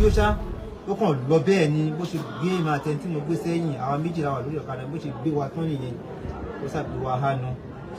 yó ṣá, ó kàn lọ bẹ́ẹ̀ ni. Bó ṣe gbé èmi àti ẹni tí mo gbé sẹ́yìn, àwọn méjì la wà lórí ọ̀kadà, bó ṣe gbé wa tán nìyẹn, ó ṣàgbé wa hánu.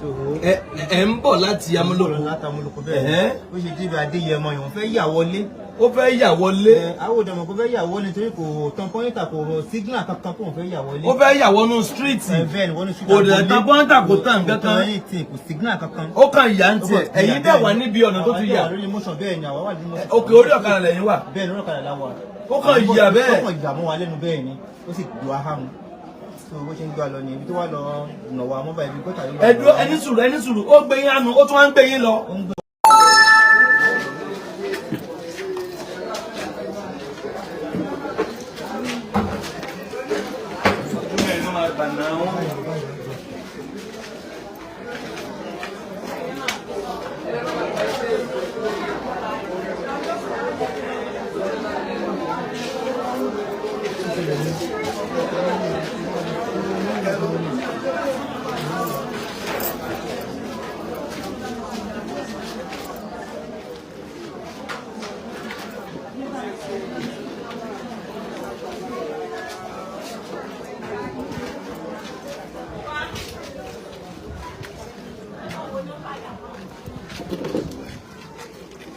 So Ẹ ẹ ń bọ̀ láti Amúlòkó. Láti Amúlòkó, bẹ́ẹ̀ ni. Bó ṣe débi Adéyẹmọ yìí, wọ́n fẹ́ yà wọlé. Ó fẹ́ yà wọlé. Ẹ, àwọn òdàmọ̀ kò fẹ́ yà wọlé torí kò tan pointer, kò signal kankan kò fẹ́ yà wọlé. Ó fẹ́ yà wọnú street. Ẹ, bẹ́ẹ̀ ni, wọ́n ní street. Kò dẹ̀ tan pointer, kò tàn kò kankan. tan anything, kò signal kankan. Ó kàn yà ń tiẹ̀. Ẹ̀yin dẹ̀ wà níbi ọ̀nà tó ti yà. Àwọn lórí motion, bẹ́ẹ̀ ni, àwa wà lórí motion. Òkè orí ọ̀kadà lẹ́yìn wà. Bẹ́ẹ̀ ni, orí ọ̀kadà la wà. Ó kàn yà bẹ́ẹ̀. Ó kàn yà mọ́ wa lẹ́nu bẹ́ẹ̀ ni, ó sì gbé wa hánu. So bó ṣe ń gbé wa lọ ní ibi tó wà lọ nà wa mọ́ báyìí, ibi gọ́tà ló lọ. Ẹ dúró, ẹni sùúrù, ẹni sùúrù. Ó gbé yín hánu, ó tún wá ń gbé yín lọ. Ó ń gbé.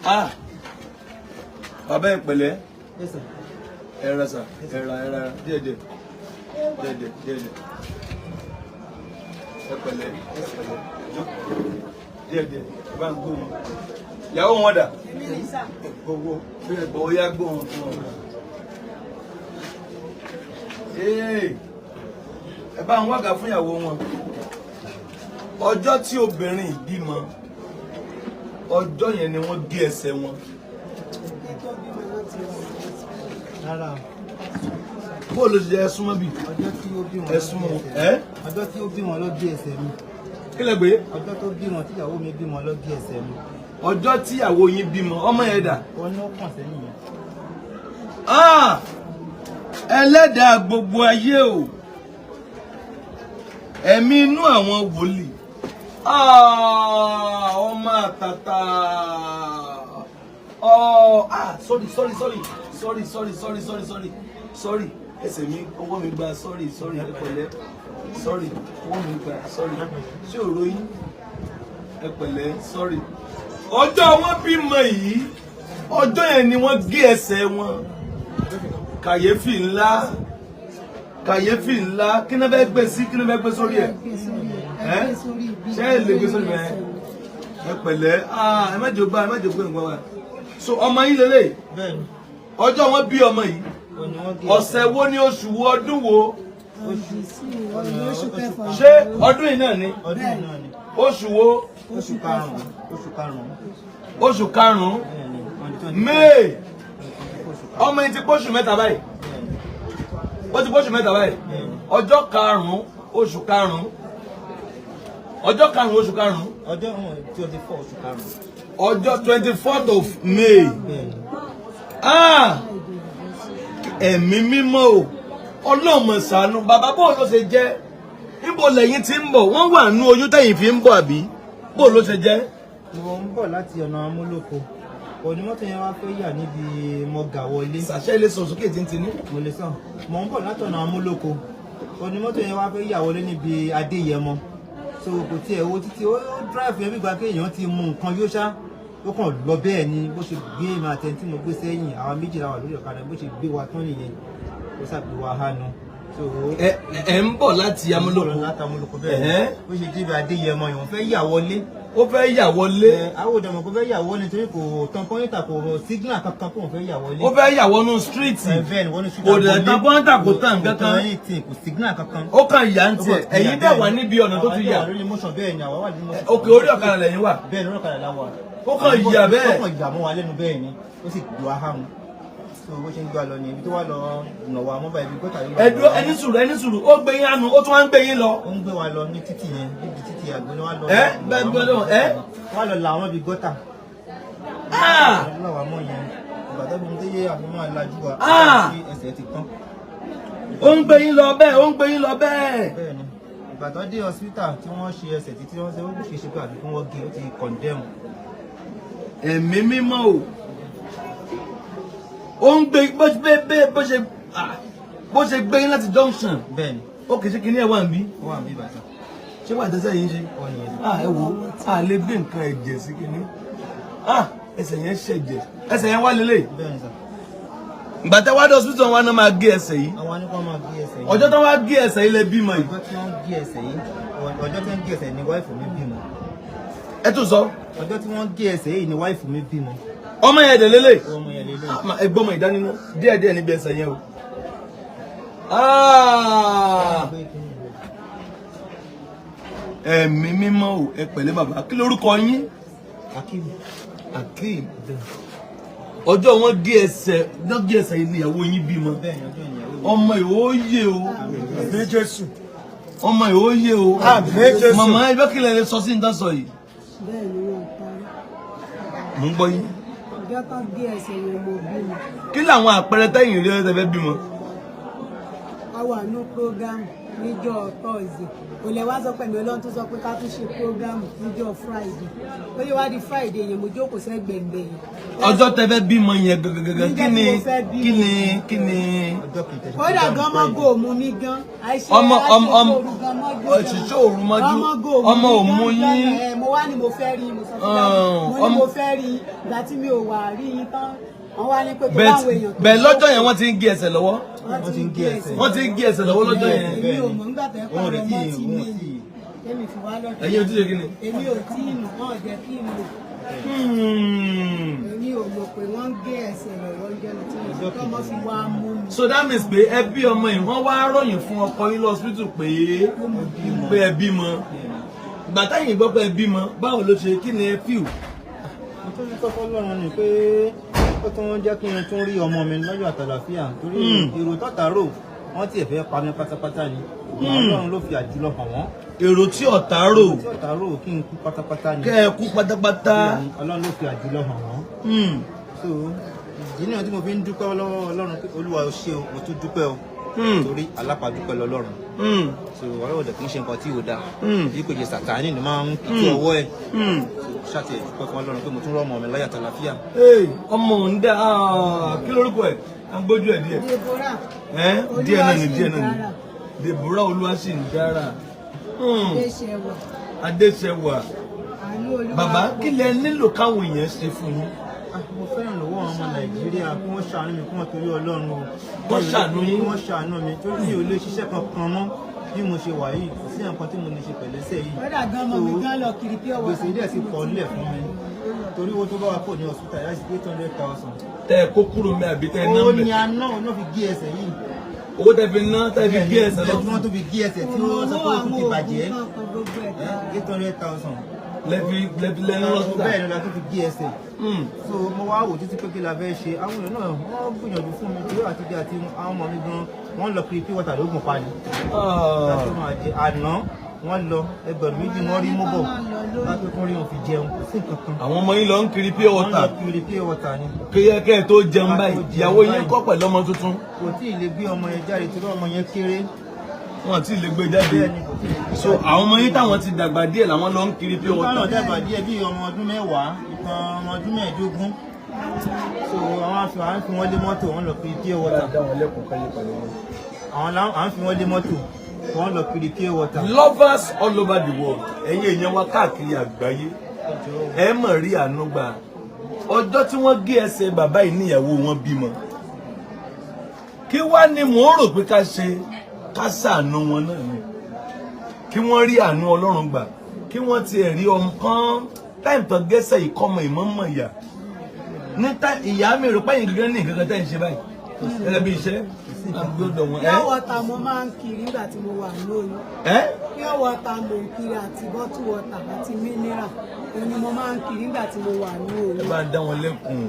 Ah, bàbá, ẹ pẹ̀lẹ́. Yes, sir. Ẹ ra sà, ẹ ra, ẹ ra díẹ̀ díẹ̀ díẹ̀ díẹ̀ díẹ̀ díẹ̀. Ẹ pẹ̀lẹ́, ẹ pẹ̀lẹ́, jókòó díẹ̀ díẹ̀. Ẹ bá ń gbó wọn. Ìyàwó wọn dà? Gbogbo gbogbo ya gbó wọn fún wọn. Ee, ẹ bá ń wága fún ìyàwó wọn. Ọjọ́ tí obìnrin bímọ, ọjọ́ yẹn ni wọ́n gé ẹsẹ̀ wọn. Rárá. Bó ló ṣe jẹ́? Ẹ súnmọ́ bí. Ọjọ́ tí ó bí wọn Ẹ ló súnmọ́ gé wọn. ẹsẹ̀ Ẹ mi. Ọjọ́ tí ó bí wọn ló gé ẹsẹ̀ mi. Kí lẹ gbé? Ọjọ́ tó bí wọn, tíyàwó mi bí wọn ló gé ẹsẹ̀ mi. Ọjọ́ tíyàwó yín bímọ, ọmọ yẹn dà? Wọn ní ó kàn sẹ́yìn yẹn. Ah! Ẹlẹ́dàá gbogbo ayé o, ẹ̀mí inú àwọn wòlíì. Ah! Ọmọ àtàtà. Oh, ah, sorry, sorry, sorry, sorry, sorry, sorry, sorry, sorry, sorry. Ẹsẹ̀ mi, ọwọ́ mi gba. Sorry, sorry. Ẹ pẹ̀lẹ́. Sorry, ọwọ́ mi gba. Sorry. Ṣé òró yín? Ẹ pẹ̀lẹ́, sorry. Ọjọ́ wọn bímọ yìí, ọjọ́ yẹn ni wọ́n gé ẹsẹ̀ wọn. Kàyéfì ńlá, kàyéfì ńlá. Kí ni wọ́n fẹ́ gbé sí? Kí ni wọ́n fẹ́ gbé sórí ẹ̀? Ẹ́ ṣé ẹ lè gbé sórí ẹ̀? Ẹ pẹ̀lẹ́. Ah, ẹ má jò gbá, ẹ má jò gbé nǹkan wa. So ọmọ yín lélẹ̀? Bẹ́ẹ̀ ni. Ọjọ́ wọn bí ọmọ yìí, Ó ní wọ́n gé. ọ̀sẹ̀ wo ni, oṣù wo, ọdún wo? Oṣù kẹfà. Ṣé ọdún yìí náà ni? Ọdún yìí náà ni. Oṣù wo? Oṣù karùn-ún, oṣù karùn-ún. Oṣù karùn-ún. Bẹ́ẹ̀ ni, on the 25. May. Oṣù karùn-ún. Ọmọ yìí ti póṣù 3 báyìí. Bẹ́ẹ̀ ni. Ó ti póṣù 3 báyìí. Ọjọ́ karùn-ún, oṣù karùn-ún, ọjọ́ karùn-ún, oṣù karùn-ún. Ọjọ́ 24, oṣù karùn-ún. Ọjọ́ 24th of May. Bẹ́ẹ̀ ni. Ah! Ẹ̀mí mímọ́ o, ọlọ́mọ ṣàánú bàbá. Bó ló ṣe jẹ́? Níbo lẹ́yìn tí ń bọ̀? Wọ́n wà nú oyún tẹ̀yìn fi ń bọ̀, àbí bó ló ṣe jẹ́? Mo ń bọ̀ láti ọ̀nà Amúlòkó, onímọ́tò yẹn wá fẹ́ yà níbi mọ́gà wọlé. Ṣàṣẹ ilé sọ sókè tí ń tiní. Mo lè sàn. Mo ń bọ̀ láti ọ̀nà Amúlòkó, onímọ́tò yẹn wá fẹ́ yà wọlé níbi Adéyẹmọ. So kò tiẹ̀ wo títí, ó drive yẹn bí gba pé èèyàn ti mu nǹkan yó ṣá, ó kàn lọ bẹ́ẹ̀ ni. Bó ṣe gbé èmi àti ẹni tí mo gbé sẹ́yìn, àwọn méjì la wà lórí ọ̀kadà, bó ṣe gbé wa tán nìyẹn, ó ṣàgbé wa hánu. So Ẹ ẹ ń bọ̀ láti Amúlòkó. Láti Amúlòkó, bẹ́ẹ̀ ni. Bó ṣe débi Adéyẹmọ yìí, wọ́n fẹ́ yà wọlé. Ó fẹ́ yà wọlé. Ẹ, àwọn òdàmọ̀ kò fẹ́ yà wọlé torí kò tan pointer, kò signal kankan kò fẹ́ yà wọlé. Ó fẹ́ yà wọnú street. Ẹ, bẹ́ẹ̀ ni, wọ́n ní street. Kò dẹ̀ tan pointer, kò tàn Kò kankan. tan anything, kò signal kankan. Ó kàn yà ń tiẹ̀. Ẹ̀yin dẹ̀ wà níbi ọ̀nà tó ti yà. Àwọn lórí motion, bẹ́ẹ̀ ni, àwa wà lórí motion. Òkè orí ọ̀kadà lẹ́yìn wà. Bẹ́ẹ̀ ni, orí ọ̀kadà la wà. Ó kàn yà bẹ́ẹ̀. Ó kàn yà mọ́ wa lẹ́nu bẹ́ẹ̀ ni, ó sì gbé wa hánu. So bó ṣe ń gbé wa lọ ní ibi tó wà lọ nà wa mọ́ báyìí, ibi gọ́tà ló lọ. Ẹ dúró, ẹni sùúrù, ẹni sùúrù. Ó gbé yín hánu, ó tún wá ń gbé yín lọ. Ó ń gbé wa lọ ní títì yẹn, níbi títì àgbélé wa lọ. Ẹ, bẹ́ẹ̀ bí ọlọ́run, ẹ? Wà lọ làwọn ibi gọ́tà. Ah! Lọ́wọ́ mọ́ yẹn, ìgbà tó bí mo dé yé àfi máa lajú wa. Ah! Tí ẹsẹ̀ ti kán. Ó ń gbé yín lọ bẹ́ẹ̀, ó ń gbé yín lọ bẹ́ẹ̀. Bẹ́ẹ̀ ni, ìgbà tó dé hospital tí wọ́n ṣe ẹsẹ̀ títí wọ́n ṣe, ó ṣe ṣe pé àbí kí wọ́n gé, ó ti condemn. Ẹ̀mí mímọ́ o. Ó ń gbé bó ṣe bó ṣe ah, bó ṣe gbé yín láti junction. Bẹ́ẹ̀ ni. Ó kì í ṣe kíní ẹ̀ wà níbí. Ó wà níbí bàtà. Ṣé wà tẹ́sẹ̀ yín ṣe? Ó nìyẹn. Ah, ẹ wo, a lè gbé nǹkan ẹ̀jẹ̀ sí kíní. Ah, ẹsẹ̀ yẹn ṣẹ̀jẹ̀, ẹsẹ̀ yẹn wá lélẹ̀. Bẹ́ẹ̀ ni sà. Ìgbà tẹ́ wá dé hospital, wọn náà máa gé ẹsẹ̀ yìí. Àwọn anìkan máa gé ẹsẹ̀ yìí. Ọjọ́ tó wá gé ẹsẹ̀ yìí lẹ bímọ yìí? Ọjọ́ tí wọ́n gé ẹsẹ̀ yìí, ọjọ́ tí wọ́n gé ẹsẹ̀ ni wife mi bímọ. Ẹ tún sọ. Ọjọ́ tí wọ́n gé ẹsẹ̀ yìí ni wife mi bímọ. Ọmọ yẹn dẹ̀ lélẹ̀? Ọmọ yẹn lélẹ̀. Ah, ẹ gbọ́mọ ìdánimọ̀ díẹ̀díẹ̀ níbi ẹsẹ̀ yẹn o. Ah! Ẹ̀mí mímọ́ o! Ẹ pẹ̀lẹ́ bàbá, kí lorúkọ yín? Akeem. Akeem. Ọjọ́ wọn gé ẹsẹ̀, wọ́n gé ẹsẹ̀ yìí ni ìyàwó yín bímọ? Bẹ́ẹ̀ ni, ọjọ́ ìyàwó mi. Ọmọ ìwòye o. Àmín Jésù. Ọmọ ìwòye o. Àmín Jésù. Màmá, ẹgbẹ́ kílẹ̀ lè sọ sí ní tán sọ yìí? Bẹ́ẹ̀ ni, wọ́n parí. Mò ń gbọ́ yín. Ọjọ́ tó gé ẹsẹ̀ yẹn mo bímọ. Kí làwọn àpẹẹrẹ tẹ́yìn rí ẹ fẹ́ bímọ? A wà ní program níjọ́ Thursday, kò lè wá sọ pẹ̀lú Ọlọ́run tó sọ pé ká tún ṣe program níjọ́ Friday. Ó lè wá di Friday yẹn, mo jókòó sẹ́gbẹ̀gbẹ̀ yẹn. Ọjọ́ tẹ́ fẹ́ bímọ yẹn gangan, kí ni Níjọ́ tí mo fẹ́ bímọ. kí ni kí ni? Ọjọ́ kìí tẹ̀sán. Kódà gan mọ́ gò mú mi gan. Àìṣe Ọmọ ọmọ ọmọ òru gan mọ́jú. Òṣìṣẹ́ òru mọ́jú. Ọmọ gò mú Ọmọ ò mi mú gan yín. jọ́nà. Ẹ, mo wá ní mo fẹ́ rí, mo sọ fún Ah, dáàbò mo ní ọmọ- mo fẹ́ rí. Ìgbà tí mi ò wà rí yín tán, wọ́n wá ní pé tó báwọn èèyàn tó Bẹ́ẹ̀ lọ́jọ́ yẹn wọ́n ti ń gé ẹsẹ̀ lọ́wọ́. Wọ́n ti ń gé ẹsẹ̀. Wọ́n ti ń gé ẹsẹ̀ lọ́wọ́ lọ́jọ́ yẹn. Èmi ò mọ̀ nígbà tó ẹ Òun pàrọ̀ rẹ̀ tí mọ́ ti òun mi tí tẹ́mi fi wá lọ́jọ́. Ẹ̀yin ò tí ì ṣe kí ni? Èmi ò tí ì mọ̀, wọ́n jẹ́ kí n mọ̀. Èmi ò mọ̀ pé wọ́n ń gé ẹsẹ̀ lọ́wọ́ jẹ́ tí mo fi tọ́mọ fi wá mú mi. So that means pé ẹ bí ọmọ yìí, wọ́n wá ròyìn fún ọkọ yín lọ hospital pé ẹ bímọ. Ìgbà táyìn gbọ́ pé ẹ bímọ, báwo ló ṣe, kí ni ẹ fíw? Mo tún dúpẹ́ fọ́lọ́run ni pé ó tún jẹ́ kí n tún rí ọmọ mi lọ́jọ́ àtàlàfíà, torí èrò tọ́ta rò, wọ́n tiẹ̀ fẹ́ pa mí pátápátá ni. Ọlọ́run ló fi àjùlọ hàn wọ́n. Èrò tí ọ̀tá rò. Tí ọ̀tá rò kí n kú pátápátá ni. Kẹ́ ẹ kú pátápátá. Ọlọ́run ló fi àjùlọ hàn wọ́n. So ìdí náà tí mo fi ń dúpẹ́ lọ́wọ́ Ọlọ́run pé Olúwa, o ṣé o, mo tún dúpẹ́ o, torí alápàdúpẹ́ lọ́lọ́run. So Ọlọ́run dẹ̀ kì í ṣe nǹkan tí ò dáa, bí kò jẹ́ Sàtáánì ló máa ń pitú ọwọ́ ẹ̀. So ṣáàtì ẹ̀ dúpẹ́ fún Ọlọ́run pé mo tún rọ́mọ mi láyọ̀ àtàlàfíà. Ee, ọmọ òun dá. Ah, kí lorúkọ ẹ? À ń gbójú ẹ díẹ̀. Deborah. Ẹ díẹ̀ náà ni, díẹ̀ náà ni. Olúwaṣìndára. Deborah Olúwaṣìndára. Adéṣẹwà. Adéṣẹwà. Àánú Olúwa. Bàbá, kí lẹ nílò káwọn èèyàn ṣe fún yín? Ah, mo fẹ́ràn lọ́wọ́ àwọn ọmọ Nàìjíríà kí wọ́n ṣàánú mi, kí wọ́n torí Ọlọ́run o. Wọ́n ṣàánú yín. Kí wọ́n ṣàánú mi, torí mi ò lè ṣiṣẹ́ kankan mọ́ bí mo ṣe wà yìí. Kò sí nǹkan tí mo lè ṣe pẹ̀lẹ́sẹ̀ yìí. Kódà gan ọmọ mi gan lọ kiri pure water. Gbèsè dẹ̀ sì pọ̀ nílẹ̀ fún mi, torí owó tó bá wà pọ̀ ní hospital láti 800,000. Tẹ ẹ kó kúrò mẹ àbí tẹ ẹ ná Ó mẹ? ní aná òun náà fi gé ẹsẹ̀ yìí. Owó tẹ fi ná, tẹ fi gé ẹsẹ̀ lọ. Tí wọ́n tó fi gé ẹsẹ̀, tí wọ́n sọ pé ó tún ti bàjẹ́, Gbogbo ẹ̀ tán. 800,000. Lẹfi lẹnu lọsítà. Bẹ́ẹ̀ ni, la tó fi gé ẹsẹ̀. So mo wá wò títí pé kí la fẹ́ ṣe. Àwọn èèyàn náà wọ́n gbìyànjú fún mi, torí àti bí àti àwọn ọmọ mi gan, wọ́n lọ kiri pure water lóògùn pa ni láti máa jẹ. Àná wọ́n lọ, 2,000 wọ́n rí mú bọ̀ láti tún rí wọn fi jẹun. Kò sí nǹkan kan. Àwọn ọmọ yín lọ ń kiri pure Wọ́n water? lọ kiri pure water ni. Kéyẹ kẹ́ ẹ tó jẹun báyìí? Ká tó jẹun Ìyàwó yín báyìí. kọ́ pẹ̀lú ọmọ tuntun? Kò tí ì lè gbé ọmọ yẹn jáde torí ọmọ yẹn kéré. Wọn àti lè gbé jáde? Bẹ́ẹ̀ ni, kò tí ì lè gbé So àwọn ọmọ yín táwọn ti dàgbà díẹ̀ làwọn lọ ń kiri pure ìkan náà water? dàgbà díẹ̀, bí ọmọ ọdún 10, ìkan ọmọ ọdún 15. So àwọn afi à ń fi wọ́n lé mọ́tò, wọ́n lọ kiri pure water. Àwọn à ń fi wọ́n lé mọ́tò, wọ́n lọ kiri pure water. Lovers all over the world, ẹ̀yin èèyàn wa káàkiri àgbáyé, ẹ mọ̀ rí àánú gbà. Ọjọ́ tí wọ́n gé ẹsẹ̀ bàbá yìí níyàwó wọn bímọ. Kí wá ni mò ń rò pé ká ṣe? Ká ṣàánú wọn náà ni, kí wọ́n rí àánú Ọlọ́run gbà, kí wọ́n tiẹ̀ rí ọmọ kan táìmù tó gẹ́sẹ̀ ìkọ́mọ ìmọ̀ọ́mọ̀ ìyà ní ìyá mi rò páyìn gẹ́gẹ́ ní nǹkan kan tẹ́ ń ṣe báyìí gẹ́gẹ́ bí iṣẹ́ àgbọ̀dọ̀ wọn. Pure water mo máa ń kiri nígbà tí mo wà lóyún. Ẹ Pure water mo ń kiri àti bottle water àti mineral. Òun ni mo máa ń kiri nígbà tí mo wà ní Ẹ oyún. bá dá wọn lẹ́kùn.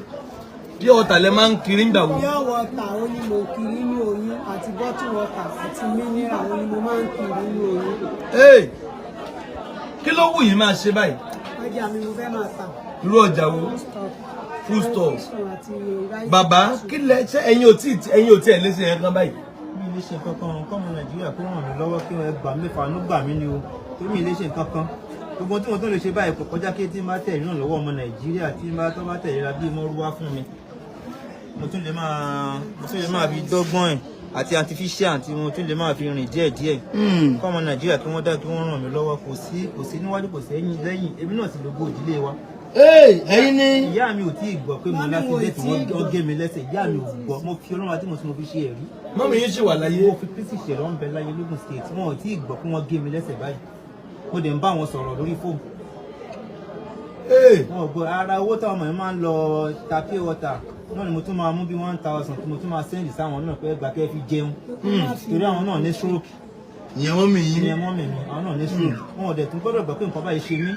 Pure water lẹ máa ń kiri nígbà wo? Pure water ó ní mo kiri ní oyún, àti bottle water àti mineral, ó ní mo máa ń kiri ní oyún. Hey! Kí ló wù yín máa ṣe báyìí? Ọjà mi mo fẹ́ máa tà. Irú ọjà wo? Foodstuff. Foodstuff. Àti rice. Bàbá, kí lẹ ṣe? Ẹ̀yin ò tí ẹ léṣe yẹn kan báyìí? Mi lè ṣe nǹkan kan. Kọ́mọ Nàìjíríà kó ràn mí lọ́wọ́, kí wọ́n gbà mí, fàánú gbà mí ni o, torí mi lè ṣe nǹkan kan. Gbogbo tí mo tún lè ṣe báyìí kò kọjá kí tí n bá tẹ̀ ìrànlọ́wọ́ ọmọ Nàìjíríà, tí n bá tó bá tẹ̀ ìra bíi mọ́rúwá fún mi. Mo tún lè máa mo tún lè máa fi dọ́gbọ́n ẹ̀ àti artificial tí mo tún lè máa fi rìn díẹ̀ díẹ̀. Kọ́mọ Nàìjíríà kí wọ́n dá, kí wọ́n ràn mí lọ́wọ́. Kò sí níwájú, kò sẹ́yìn lẹ́yìn. Èmi náà sì lógo ìdílé wa. Ee, ẹ̀yin ni. Ìyá mi ò tí ì gbọ́ pé mo Mummy ò l'accident. tí ì Wọ́n gbọ́. gé mi lẹ́sẹ̀, ìyá mi ò gbọ́. Mo fi Ọlọ́run àti mo fi ṣe ẹ̀rí. Mummy yín ṣì wà láyé? Mo fi Kristi ṣẹ̀rọ ń bẹ láyé lógún State. Wọn ò tí ì gbọ́ pé wọ́n gé mi lẹ́sẹ̀ báyìí. Mo dẹ̀ ń bá wọn sọ̀rọ̀ lórí fóònù. Ee. Wọn ò gbọ́. Ara owó táwọn ọmọ yẹn máa ń lọ ta pure water náà ni mo tún máa mú bí 1,000 tí mo tún máa send sáwọn náà pé ẹgbàá kẹ́ fi jẹun, torí àwọn náà ní stroke. Ìyẹn mummy yín? Ìyẹn mummy mi. Àwọn náà ní stroke. Wọn ò dẹ̀ tún gbọ́dọ̀ gbọ́ pé nǹkan báyìí ṣe mí.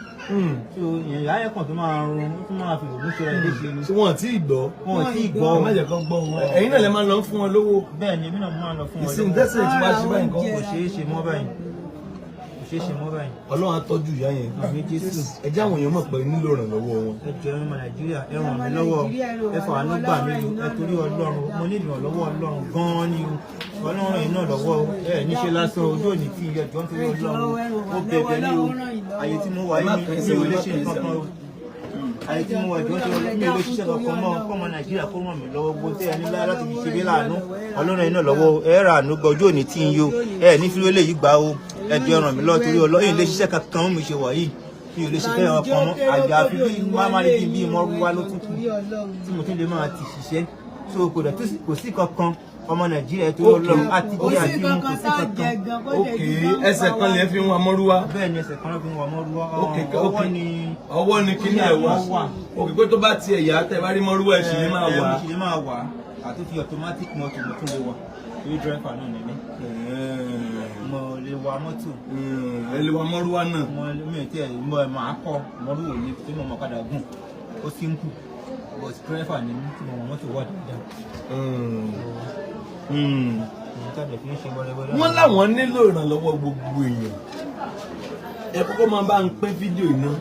So ìyẹn ìyá yẹn kàn tó máa rún, ó tún máa fi òògùn ṣe ra ilé ṣe ni. Tí wọ́n ti gbọ́? Wọn ò tí ì gbọ́. Ẹ má jẹ́ kán gbọ́ wọn. Ẹ̀yin náà lè máa lọ fún wọn lówó. Bẹ́ẹ̀ ni, èmi náà máa ń lọ fún wọn Ìsìn lówó. tẹ́sẹ̀ tí wàá ṣe báyìí nǹkan. Kò ṣeé ṣe mọ́ báyìí, kò ṣeé ṣe mọ́ báyìí. Ọlọ́run á tọ́jú ìyá yẹn. Àmín Jésù. Ẹ jẹ́ àwọn èèyàn mọ̀ pé nílò ìrànlọ́wọ́ wọn. Ẹ jọ̀ọ́, ọmọ Nàìjíríà, ẹ ràn mí lọ́wọ́, ẹ fàánú gbà mí o. Ẹ torí Ọlọ́run, mo ní ìrànlọ́wọ́ Ọlọ́run gan-an ni o. Ọlọ́run yìí náà lọ́wọ́ o. Ẹ níṣe lásán, ojú òní tí ilé ẹjọ́, nítorí Ọlọ́run, ó bẹ̀bẹ̀ ní o. Àyè tí mo wà yìí, mi ò lè ṣe nǹkan kan o. Àyè tí mo wà, ìjọ ń ṣe, mi ò lè ṣiṣẹ́ kankan mọ́. Kọ́mọ Nàìjíríà kó ràn mí lọ́wọ́. Gbogbo tẹ́ ẹ ní láyé láti fi ṣe mí láàánú, Ọlọ́run yìí náà lọ́wọ́ o. Ẹ rà àánú gbọ́, ojú òní tí ń yo. Ẹ ní fi lè yìí gbà o. Ẹ jọ̀ọ́, ẹ ràn mí lọ́wọ́ torí Ọlọ́run. Yìí lè ṣiṣẹ́ kankan mi ṣe wà yìí, mi ò lè ṣiṣẹ́ ọkàn mọ́. Àyàfi bí má má rí bí mọ́rúwá ló tún kù tí mo tún lè máa ti ṣiṣẹ́. So kò dẹ̀ kò sí kankan. Ọmọ Nàìjíríà tó Ọlọ́run àti Kò jẹ́ sí àti mu, kò kankan sí tá a jẹ kankan. gan kó Ok, jẹ ju bá ń ẹsẹ̀ pa kan wá. lè fi ń wa mọ́rúwá. Bẹ́ẹ̀ ni, ẹsẹ̀ kan ló fi ń wọ mọ́rúwá. Ok. Ọwọ́ ni. Ọwọ́ ni kíní ẹ̀ wà. Ọwọ́ wà. Ok, pé tó bá tiẹ̀ yá, tẹ́ bá rí mọ́rúwá, ẹ̀ sì lè máa Ẹ wà. mo sì lè máa wà, àti fi automatic mọ́tò mo tún lè wà, torí driver náà ni mí. Mo lè wa mọ́tò. Ẹ lè wa mọ́rúwá náà. Mo mi ò tiẹ̀ mo máa kọ́ mọ́rúwò ní tí mo mọ̀ padà gùn, ó simple, but driver ni mí tí mo mọ̀ mọ́tò wà dáadáa. Èyí tàbí fi ń ṣe wẹ́rẹ́wẹ́rẹ́. Wọ́n láwọn nílò ìrànlọ́wọ́ gbogbo èèyàn. Ẹ kọ́kọ́ máa bá ń pín fídíò iná,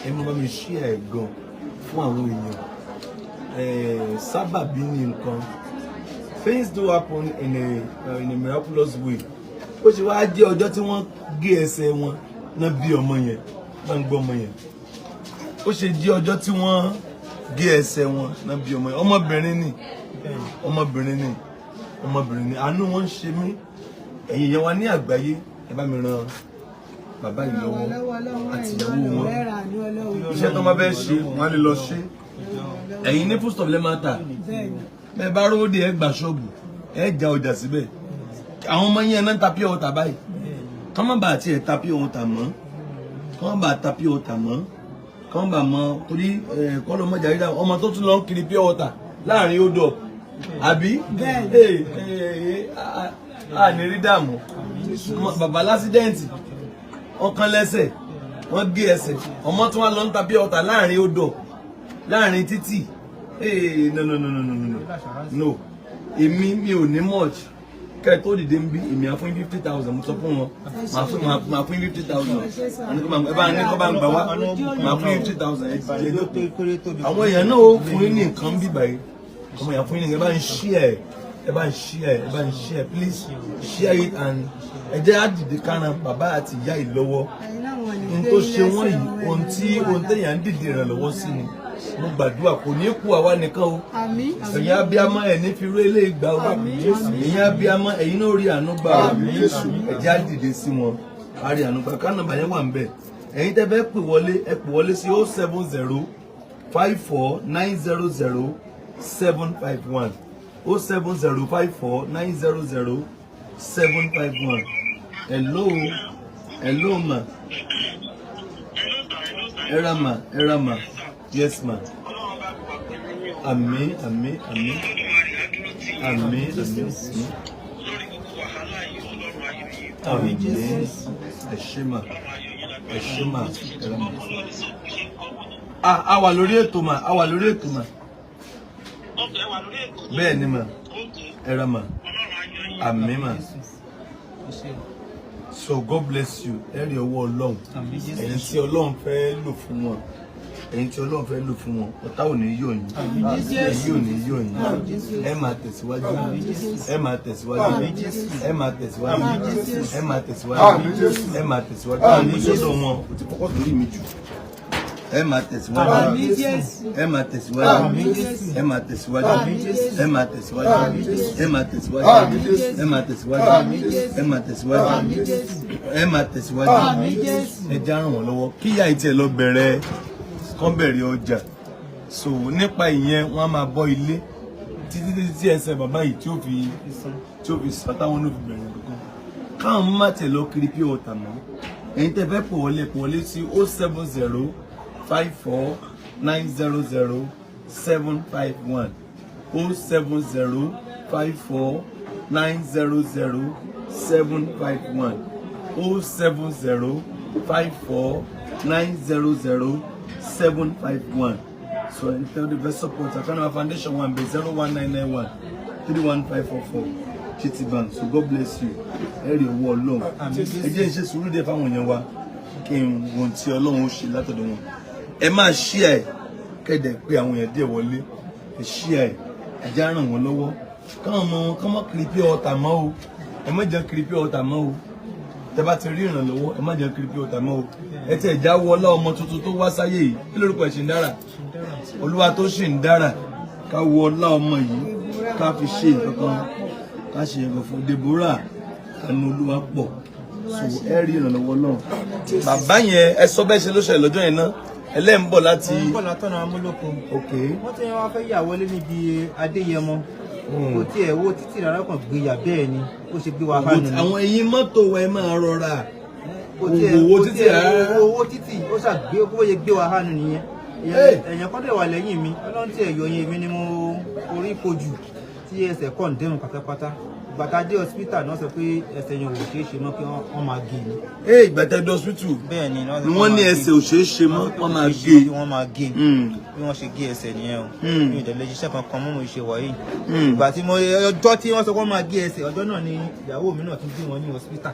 ẹ máa bá mi share ẹ̀ gan fún àwọn èèyàn. Sábàbí ní nǹkan, things do happen in a miraculous way. Ó ṣe wá jẹ́ ọjọ́ tí wọ́n gé ẹsẹ̀ wọn náà bí ọmọ yẹn, bá ń gbọ́ ọmọ yẹn. Ó ṣe jẹ́ ọjọ́ tí wọ́n gé ẹsẹ̀ wọn náà bí ọmọ yẹn. Ọmọbìnrin ni, ọmọbìnrin ni, ọmọbìnrin ni. Àánú wọn ń ṣe mí. Ẹ̀yin yẹn wa ní àgbáyé, ẹ bá mi ràn bàbá yìí lọ́wọ́ àti ìyàwó wọn. Iṣẹ́ tó máa fẹ́ ṣe, wọ́n á lè lọ ṣe. Ẹ̀yin ní foodstuff lẹ́ máa tà. Bẹ́ẹ̀ bá rówó dé, ẹ gbà ṣọ́ọ̀bù, ẹ já ọjà síbẹ̀. Àwọn ọmọ yẹn náà ń ta pure water báyìí. Kọ́ má bàa tiẹ̀ ta pure water mọ́, kọ́ má bàa ta pure water mọ́, kọ́ má bàa mọ́, torí kọ́ ló mọ̀jà ríra ọmọ tó tún lọ ń kiri pure water láàrin odò àbí a ní rí dààmú. Bàbá l'accident, ọkàn lẹ́sẹ̀, wọ́n gé ẹsẹ̀. Ọmọ tí wọ́n lọ ń ta pure water láàrin odò, láàrin títì. No, no, no, no, no, no, no. Èmi mi ò ní much. Kẹ́ ẹ tó dìde ń bí, èmi á fún yín 50,000. Mo sọ fún wọn, màá fún yín 50,000. Ẹ bá ní kọ́ bá ń gbà wá, màá fún yín 50,000. Ẹ ti jẹ. Àwọn èèyàn náà ó fún yín ní nǹkan bí báyìí. Àwọn èèyàn fún yín ní nǹkan. Ẹ bá ń share, ẹ bá ń share, ẹ bá ń share. Please share it and ẹ jẹ́ á dìde kárán bàbá àti ìyá yìí lọ́wọ́. Ohun tó ṣe wọ́n yìí, ohun tí ohun téèyàn ń dìde ìrànlọ́wọ́ sí ni. Mo gbàdúrà, kò ní kú àwa nìkan o. Àmín. Ẹ̀yin abiyamọ, ẹ̀ ní fi rú eléyìí gbà o. Ẹ̀yin abiyamọ, ẹ̀yin náà rí àánú gbà o. Ẹ jẹ́ á dìde sí wọn, á rí àánú gbà. Ká nọ́mbà yẹn wà ń bẹ̀. Ẹ̀yin tẹ́ fẹ́ pè wọlé, ẹ pè wọlé sí 07054900751, 07054900751. Hello, hello ma. Ẹ ra ma, ẹ ra ma. Yes ma. Àmín, àmín, àmín, àmín, àmín, àmín. Ẹ ṣé ma, ẹ ṣé ma, ẹ ra ma. A wà lórí ètò mà, a wà lórí ètò mà. Bẹ́ẹ̀ ni mà, ẹ ra mà. Àmín mà. So God bless you. Ẹ rí ọwọ́ Ọlọ́run. Ẹ̀yin tí Ọlọ́run fẹ́ lò fún wọn, ẹ̀yin tí Ọlọ́run fẹ́ lò fún wọn, ọ̀tá ò ní yọ̀ yín, ẹ̀yin ò ní yọ̀ yín. Ẹ máa tẹ̀síwájú, ẹ máa tẹ̀síwájú, ẹ máa tẹ̀síwájú, ẹ máa tẹ̀síwájú, ẹ máa tẹ̀síwájú. Àmì sọ́dọ̀ wọn kò ti kọ́kọ́ torí mi jù. Ẹ máa tẹ̀síwájú. Àmín Jésù. Ẹ máa tẹ̀síwájú. Àmín Jésù. Ẹ máa tẹ̀síwájú. Àmín Jésù. Ẹ máa tẹ̀síwájú. Àmín Jésù. Ẹ máa tẹ̀síwájú. Àmín Jésù. Ẹ máa tẹ̀síwájú. Àmín Jésù. Ẹ máa tẹ̀síwájú. Àmín Jésù. Ẹ máa tẹ̀síwájú. Àmín Jésù. Ẹ já ràn wọ́n lọ́wọ́ kí ìyá ìtì ẹ̀ lọ bẹ̀rẹ̀ kán bẹ̀rẹ̀ ọjà. So nípa ìyẹn, wọ́n á máa bọ́ ilé títí títí tí ẹsẹ̀ bàbá yìí tí ó fi sàn, táwọn náà fi bẹ̀rẹ̀ kankan, káwọn má tẹ̀ lọ kiri pure water mọ́. Ẹ̀yin tẹ́ fẹ́ pọ̀ wọlé sí 07054900751, 07054900751, 07054900751. So ẹ̀yin tẹ́ fẹ́ support Akanaba Foundation, one bẹ 0199131544, GT Bank. So God bless you. Ẹ rí owó Ọlọ́run. Ẹ jẹ́ iṣẹ́ sùúrù díẹ̀ fáwọn èèyàn wa, kí n wọ́n tí Ọlọ́run ó ṣe látọ̀dọ̀ wọn. Ẹ máa share ẹ̀, kẹ́dẹ̀ pé àwọn èèyàn díẹ̀ wọlé. Ẹ share ẹ̀, ẹ já ràn wọ́n lọ́wọ́, káwọn ọmọ wọn kọ́ mọ́ kiri pure water mọ́ o. Ẹ má jẹ́ kiri pure water mọ́ o. Tẹ bá ti rí ìrànlọ́wọ́, ẹ má jẹ́ kiri pure water mọ́ o. Ẹ tẹ̀ já wọlá ọmọ tuntun tó wá sáyé yìí. Kí lórúkọ ẹ̀? Ṣì ń dára, Olúwa tó ṣì ń dára. Ká wọlá ọmọ yìí, ká fi ṣe nǹkan kan, ká ṣe nǹkan fún Deborah. Àánú Olúwa pọ̀. So ẹ rí ìrànlọ́wọ́ náà. Bàbá yẹn, ẹ sọ bẹ́ẹ̀ ṣe ló ṣẹlẹ̀ lọ́jọ́ yẹn náà. Ẹlẹ́ ń bọ̀ láti. Mo ń bọ̀ látọ̀nà Amúlòkó. Mọ́tò yẹn wá fẹ́ yà wọlé níbi Adéyẹmọ. Kò tiẹ̀ wo títì rárá, kàn gbé yà bẹ́ẹ̀ ni ó ṣe gbé wa hánu ni. Àwọn eyín mọ́tò wa, ẹ máa rọra. Kò tiẹ̀ Owó kò títì tiẹ̀ rárá. Owó títì, ó ṣàgbé bó ṣe gbé wa hánu nìyẹn. Hey! Èèyàn kan dẹ̀ wà lẹ́yìn mi. Ọlọ́run tí ẹ̀ yọ yẹn, èmi ni mo orí kojú tí ẹsẹ̀ kàn dẹ́rùn pátápátá. Bàtà dé hospital náà, sọ pé ẹsẹ̀ yẹn ò ṣeé ṣe mọ́, kí wọ́n máa gé ni. Ee, ìgbà tẹ́ dé hospital Bẹ́ẹ̀ ni. ni wọ́n ní ẹsẹ̀ ò ṣeé ṣe mọ́, wọ́n máa gé. Wọ́n máa gé. Bí wọ́n ṣe gé ẹsẹ̀ nìyẹn o. Mi ò dẹ̀ lè ṣiṣẹ́ kankan mọ́ mo ṣe wà yìí. Ìgbà tí mo ọjọ́ tí wọ́n sọ pé wọ́n máa gé ẹsẹ̀, ọjọ́ náà ni ìyàwó mi náà tún bí wọn ní hospital.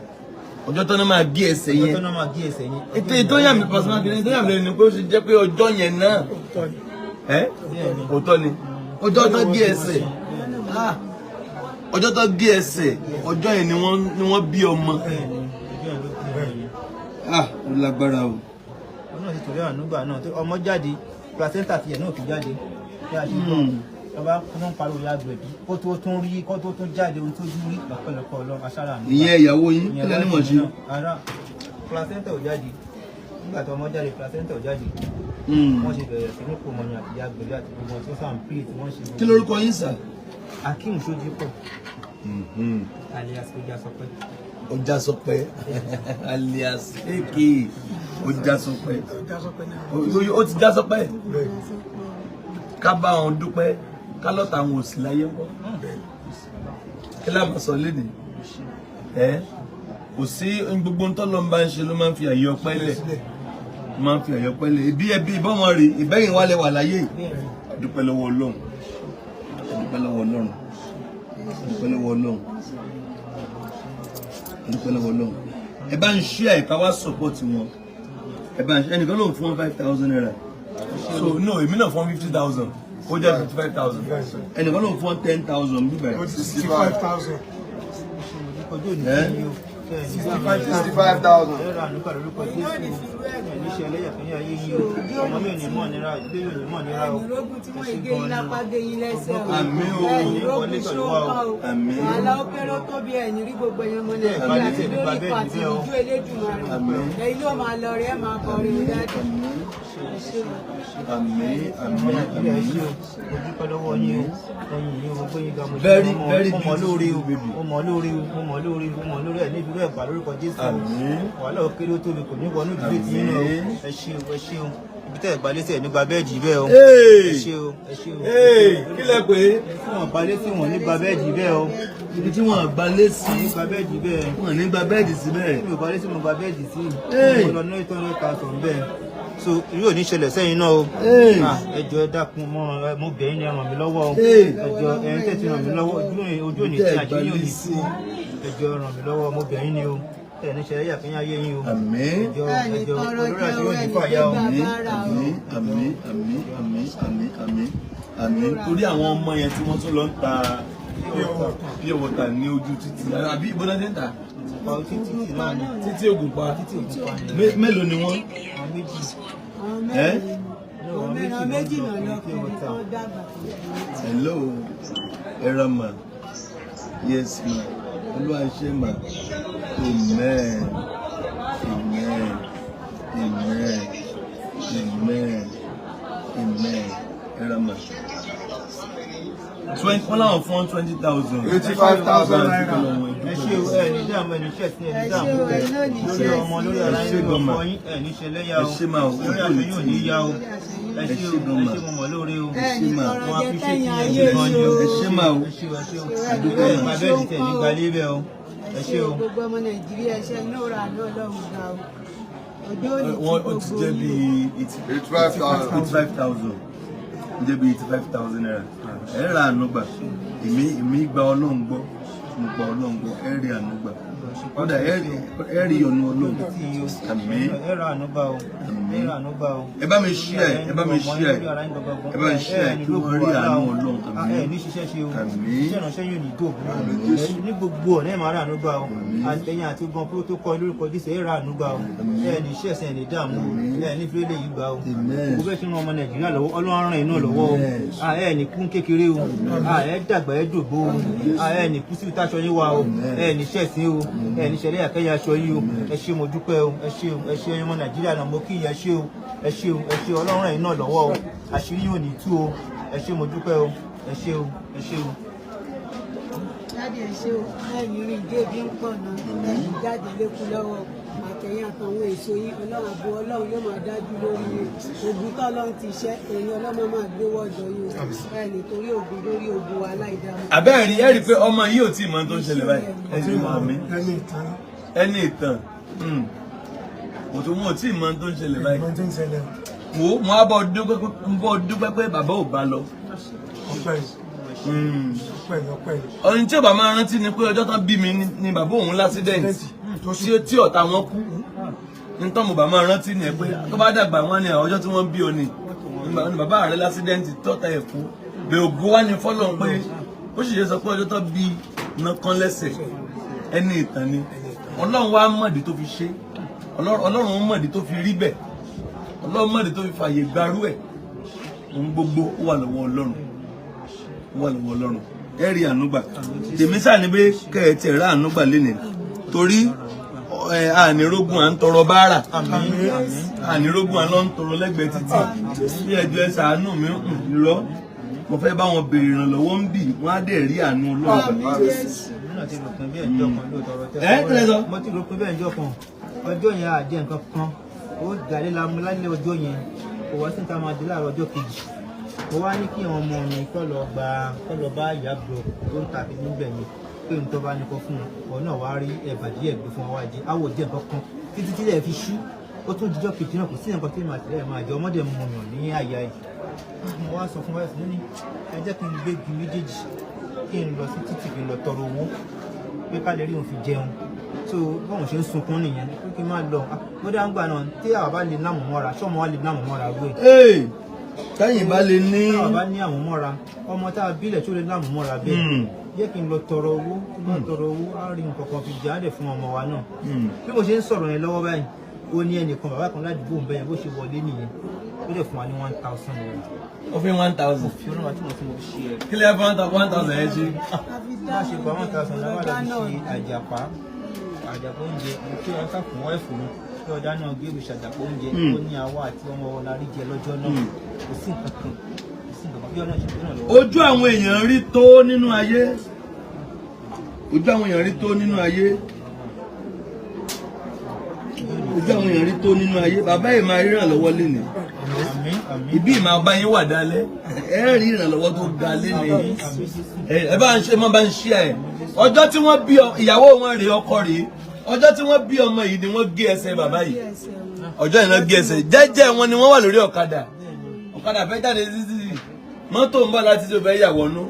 Ọjọ́ tó náà máa gé ẹsẹ̀ Ọjọ́ yẹn. tó náà máa gé ẹsẹ̀ yẹn. Ètò yà mí pàṣẹ kìíní tó yà mí lẹ́nu ni pé ó ṣe jẹ́ pé ọjọ́ yẹn náà ẹ́ òótọ́ ni ọjọ́ tó gé ẹsẹ̀. Ah, ọjọ́ tó gé ẹsẹ̀, ọjọ́ yẹn ni wọ́n bí ọmọ. Bẹ́ẹ̀ni, ọjọ́ yẹn ló bí wọn yẹn. Ah, ó lágbára o. Wọn náà ti torí àánú gbà náà tó ọmọ jáde, placenta tiẹ̀ náà tún jáde bí a ṣe gbọ́. Ọba wọn pariwo ya gbẹ̀bí kó tó tún rí, kó tó tún jáde, ohun tó dún rí lọ́pọ̀lọpọ̀ Ọlọ́run aṣáára àánú gbà. Ìyẹn ìyàwó yín, kí lẹ́nu mọ̀ sí? Ara placenta ò jáde nígbà tó ọmọ jáde, placenta ò jáde. Wọ́n ṣe bẹ̀rẹ̀ sí ní kò mọ̀yàn àti ìyá gbẹ̀bí àti gbogbo wọn tó sàn pé tí wọ́n ṣe. Kí lorúkọ yín sà? Akeem Sodipo alias Oja Sọpẹ́. Ọjà Sọpẹ́ alias ak Ọjà Sọpẹ́. Ó ti já sọpẹ́. Ká bá wọn dúpẹ́, ká lọ́ta àwọn òsì láyé ńkọ́. Kí láàmú sọ léde ẹ? Kò sí gbogbo ń tọ́lọ́ ń bá ń ṣe ló máa ń fi àyè ọpẹ́ lẹ̀, máa ń fi àyè ọpẹ́ lẹ̀. Ìbí ẹbí ìbọ́mọ rè ìbẹ́yìn wálé wà láyé. Dúpẹ́ lọ́wọ́ Ọlọ́run, dúpẹ́ lọ́wọ́ Ọlọ́run, dúpẹ́ lọ́wọ́ Ọlọ́run, dúpẹ́ lọ́wọ́ Ọlọ́run. Ẹ bá ń ṣí àìká wá support wọn. Ẹ bá ń ṣe. Ẹnìkan lòun fún wọn ₦5,000. So no, èmi náà fún 50,000, ó jẹ́ 55,000. Ẹnìkan lòun fún 10,000 bíbẹ̀. 65,000. Ojú òní Eh? kí ni o. 65,000. Ẹ̀rọ ànúkà lórúkọ Jésù. Ẹ̀ní ṣe ẹlẹ́yà fún ayé yìí o. Ọmọ mi ò ní mọ̀ nira, ìdílé mi ò ní mọ̀ nira o. Ẹ̀yìn tí wọ́n gé yín lápá, gé yín lẹ́sẹ̀ o. Àmín o. Ẹ̀yìn rógùn ṣókọ́ o. Àmín. Wàhálà ó kéré ó tóbi, ẹ̀yìn rí gbogbo ẹ̀yàn ọmọ Nàìjíríà Àmín. lórí ikọ̀ àti ìjú Elédùmarè. Àmín. Ẹ̀yin ló máa lọ rí, ẹ̀ máa kọrin dájú. Àmín, àmín. Nàìjíríà, ẹ Àmín. ṣé o. Mo dúpẹ́ lọ́wọ́ yín o. Ẹ̀yin yìí o, mo gbé yín ga, mo ṣe Very, very mo mọ̀ lóore o. beautiful baby. Mo mọ̀ lóore o, mo mọ̀ lóore o, mo mọ̀ lóore ẹ̀ ní ìdúró ẹ̀gbà lórúkọ Jésù o. Àmín. Wàhálà ó kéré ó tóbi kò ní wọnú ìdílé tí yín náà o. Àmín. Ẹ ṣé o, ẹ ṣé o. Ibi tẹ́ ẹ̀ gba létí ẹ̀ ní gba bẹ́ẹ̀dì bẹ́ẹ̀ o. Hey! Ẹ ṣé o, ẹ ṣé o. Hey, kí lẹ pé? Tí wọ́n gba létí, wọn ní gba bẹ́ẹ̀dì bẹ́ẹ̀ o. Ibi tí wọ́n gba lé sí, Ní gba bẹ́ẹ̀dì bẹ́ẹ̀. wọ́n ní gba bẹ́ẹ̀dì síbẹ̀. Mi ò gba létí, mo gba bẹ́ẹ̀dì sí. Hey! Mo lọ ní 800,000 bẹ́ẹ̀. So irú ò ní ṣẹlẹ̀ sẹ́yìn náà o. Hey! Ah, ẹ jọ̀ọ́, ẹ dákun, mo bẹ̀ yín ni, ẹ ràn mí lọ́wọ́ o. Hey! Ẹ jọ̀ọ́, ẹ̀yin tẹ́ ti ràn mí lọ́wọ́, ojú òní Tẹ́ tí ẹ gba àṣírí òní lé tú sí. o. Ẹ jọ̀ọ́, ẹ ràn mí lọ́wọ́, mo bẹ̀ yín ni o. Ẹ ní ṣẹlẹ̀ yà fún ayé yín o. Àmín. Ẹ jọ̀ọ́, ẹ Ẹni jọ̀ọ́, tọrọ olórí jẹ́ àṣírí o, òní ẹni fàyà o. gbégbá Àmín, bára o. àmín, àmín, àmín, àmín, àmín, àmín, àmín. Torí àwọn ọmọ yẹn tí wọ́n tún lọ ń ta pure water ní ojú títì, àbí ibo náà ti ń tà? Títí náà ni. Títí Ògùnpa. Títí Ògùnpa ni. Mélòó ni wọ́n? Àwọn méjì. Àwọn mẹ́rin ni. Àwọn mẹ́rin, àwọn méjì náà lọ kiri tó dàgbà. Hello, ẹ ma. Yes ma. Olúwa ṣe ma. Amen. Amen. Amen. Amen. Amen. Ẹ ma. 20, wọ́n láwọn fún 20,000. 85,000 naira. Ẹ ṣé o, ẹ ní dààmú, ẹ ní ṣẹ̀ sí, ẹ ní Ẹ ṣé dààmú o, ẹ náà ní lórí ṣẹ̀ ọmọ, sí. lórí ara Ẹ yín, ṣé lórí gan ma. ọkọ yín, ẹ ní ṣe lẹ́yà Ẹ o, ṣé ma o, lórí ojú aṣọ ò ní yóò tì ní yín. yá o. Ẹ Ẹ ṣé ṣé o, gan ẹ ma. ṣé, mo mọ̀ lóore o. Ẹ ní ṣé mà. tọrọ Mo jẹ appreciate kẹ́yìn yín, ẹ ayé ṣé gan ni yìí o. o. Ẹ ṣé mà o. Ẹ ṣé o, ẹ ṣé o. Àdúpẹ́ Ẹ mà. gbà bẹ́ẹ̀ ní tẹ̀ ní gbalé bẹ́ẹ̀ o. Ẹ ṣé o. Gbogbo ọmọ Nàìjíríà, ṣe inú ra àná Ọlọ́run gbà o. Ọjọ́ òní tí Wọ́n ó ti gbogbo jẹ́ yín bí o. 85,000. 85,000. Ó jẹ́ bí 85,000 naira. Ẹ ra àánú gbà. Èmi gba Ọlọ́run gbọ́. Mo gba Ọlọ́run gbọ́. Ẹ rí àánú gbà. Kódà ẹ rí ìyọ́nú Ọlọ́run. Àmín. Ẹ ra àánú gbà o. Àmín. Ẹ ra àánú gbà o. Ẹ bá mi share, ẹ bá mi share. Ẹ bá mi share kí wọ́n rí àánú Ọlọ́run. Ẹ Àmín. ní ṣiṣẹ́ ṣe o. Àmín. Iṣẹ́ ìránṣẹ́ yóò ní dòbò. Ní gbogbo ọ̀nà ẹ̀ máa ra àánú gbà o. Ẹ̀yin àti gan protocol lórúkọ Jésù, ẹ ra àánú gbà o. Ẹ ní iṣẹ́ ẹ̀sìn, ẹ̀ ní dààmú o. Ẹ ní fílẹ̀ yìí gbà o. Amen. Gbogbo bẹ́ẹ̀ ṣe ń ran ọmọ Nàìjíríà lọ́wọ́, Ọlọ́run ràn yín náà lọ́wọ́ o. Amen. Ẹ ní kú kékeré o. Ẹ dàgbà, ẹ dògbó o. Ẹ ní kú síbi táṣọ yín wà o. Ẹ ní ṣẹ̀sín o. Ẹ ní ṣẹlẹ̀ àkẹ́yẹ aṣọ yín o. Ẹ ṣé, mo dúpẹ́ o. Ẹ ṣé o, ẹ ṣé. Ẹ̀yin ọmọ Nàìjíríà náà, mo kí yín, ẹ ṣé o, ẹ ṣé o, ẹ ṣé o. Ọlọ́run ràn yín náà lọ́wọ́ o. Àṣírí yóò ní tú o. Ẹ ṣé, mo dúpẹ́ o. Ẹ ṣé o, ẹ ṣé o. Jáde, ẹ ṣé o. Ẹ̀yìn rí débi ń pọ̀ náà, ẹ̀yìn jáde lékun lọ́wọ́ àtẹ̀yìn àtàwọn èso yín. Ọlọ́run àbò Ọlọ́run yóò máa dájú lórí yín. Ogun tó Ọlọ́run ti ṣẹ́ èyí, Ọlọ́run máa gbé wọ́jọ yín o. Ẹ̀ nítorí ogun lórí ogun wa láìdáa. Àbẹ́ẹ̀rí, ẹ rí i pé ọmọ yìí ò tí ì mọ tó ń ṣẹlẹ̀ báyìí. Ẹ ti mọ àmì. Ẹni ìtàn. Ẹni ìtàn. Kò tó wọn ò tí ì mọ tó ń ṣẹlẹ̀ báyìí. Ìmọ̀ tó ń ṣẹlẹ̀. Wo, mo á bọ̀ dúpẹ́ pé bàbá ò bá lọ. Ọpẹ́ yìí, ọpẹ́ yìí, ọpẹ́ yìí. Ọ̀run tí ò bá máa rántí ni pé ọjọ́ tán bí mi ni bàbá òun l'accident Tó tí ọ̀tá wọn kú. Nítorí mo bá máa rántí ni ẹ pé tó bá dàgbà wọn ni ọjọ́ tí wọ́n bí ọ ni ni bàbá rẹ̀ l'accident tọ́ta ẹ̀ kú. Bẹ́ẹ̀ ògo wá ní fọ́lọ́run pé ó sì ṣe sọ pé ọjọ́ tán bí iná kan lẹ́sẹ̀. Ẹni ìtàn ni. Ọlọ́run wá mọ̀dí tó fi ṣe. Ọlọ́run mọ̀dí tó fi rí bẹ́ẹ̀. Ọlọ́run mọ̀dí tó fi fààyè gbarú ẹ̀. Ohun gbogbo ó wà lọ́wọ́ Ọlọ́run, ó wà lọ́wọ́ Ọlọ́run. Ẹ rí àánú gbà. Tèmi sáà ní pé kẹ́ ẹ tiẹ̀ rá àánú gbà lénìí, torí ẹ ànírógún à ń tọrọ báárà, ànírógún à ń lọ ń tọrọ lẹ́gbẹ̀ẹ́ títì bí ẹjọ́ ẹ ṣàánú mi. Irọ́, mo fẹ́ bá wọn béèrè ìrànlọ́wọ́ ń bì wọ́n á dẹ̀ rí àánú Ọlọ́run gbà. Àmín Jésù. Èmi náà ti rò pé bẹ́ẹ̀ ńjọ́ kan lóòótọ́ ọ̀rọ̀ tẹ́ Ẹ kílẹ̀ sọ. Mo ti rò pé bẹ́ẹ̀ ńjọ́ kan. Ọjọ́ yẹn àjẹ nǹkan kan ó gàdé la mú lálẹ́ ọjọ́ yẹn, kò wá sí níta máa di láàárọ̀ ọjọ́ kejì. Mo wá ní kí àwọn ọmọ mi kọ́ lọ gba, kọ́ lọ bá ìyá blọ tó ń ta àti níbẹ̀ mi pé n tó bá ní kọ́ fún wọn. Òun náà wá rí ẹ̀bà díẹ̀ gbé fún wa wá jẹ. Àwọ̀ jẹ nǹkan kan títí tí ilẹ̀ fi ṣú. Ó tún jíjọ́ kejì náà, kò sí nǹkan tí màá tẹ̀lé máa jẹ. Ọmọdé mu yàn ní àyà ẹ̀. Mo wá sọ fún wáyé ní ẹ jẹ́ kí n gbé igi méjèèjì, kí n lọ sí títì, kí n lọ tọrọ owó pé ká lè rí òun fi jẹun. So báwọn ṣe ń sunkún nìyẹn pé kí n máa lọ. Bódà ń gbà náà tí àwa bá lè náàmù mọ́ra, ṣọ́mọ wa lè náàmù mọ́ra wé? Ee, tẹ́yìn bá lè ní. Táwa bá ní àwọn mọ́ra, ọmọ tá a bílẹ̀ tó lè náàmù mọ́ra bẹ́ẹ̀? Jẹ́ kí n lọ tọrọ owó. Tó bá tọrọ owó, á rí nǹkan kan fi jẹ́, á dẹ̀ fún ọmọ wa náà. Bí mo ṣe ń sọ̀rọ̀ yẹn lọ́wọ́ báyìí, ó ní ẹnìkan, bàbá kan ládùúgbò ń bẹ́yẹn, bó ṣe wọlé nìyẹn, ó dẹ̀ fún wa ní ₦1,000. Ó fi 1,000. Fi olúwa tí mo fi mo ṣe ẹ̀. Kí lè fún 1,000 yẹn ṣe? Má ṣe gba 1,000 náírà lọ fi ṣe àjàpá, àjàpá oúnjẹ. Mo kí wọn ká fún wọn ẹ̀fọ́ mi kí ọ̀dà náà gbé ibi ṣàjàpá oúnjẹ. Ó ní àwa àti ọmọ wọn la rí jẹ lọ́jọ́ náà. Kò sí nǹkan kan, kò sí nǹkan kan bí Ọlọ́run ṣe gbé náà lọ́wọ́. Ojú àwọn èèyàn rí tó nínú ayé, ojú àwọn èèyàn rí tó nínú ayé, ojú àwọn èèyàn rí tó nínú ayé. Bàbá yìí máa rí ìrànlọ́wọ́ lénìí. Àmín, àmín. Ibi ìmáa bá yín wà dálẹ́, ẹ rí ìrànlọ́wọ́ tó ga lénìí. Ẹ bá ń ṣe mọ́, bá ń ṣe ẹ̀. Ọjọ́ tí wọ́n bí ìyàwó wọn rèé, ọkọ rèé. Ọjọ́ tí wọ́n bí ọmọ yìí ni wọ́n gé ẹsẹ̀ bàbá yìí. Ọjọ́ yìí náà gé ẹsẹ̀. Jẹ́jẹ́ wọn ni wọ́n wà lórí ọ̀kadà. Ọ̀kadà fẹ́ jáde títí, mọ́tò ń bọ̀ láti tó fẹ́ yà wọnú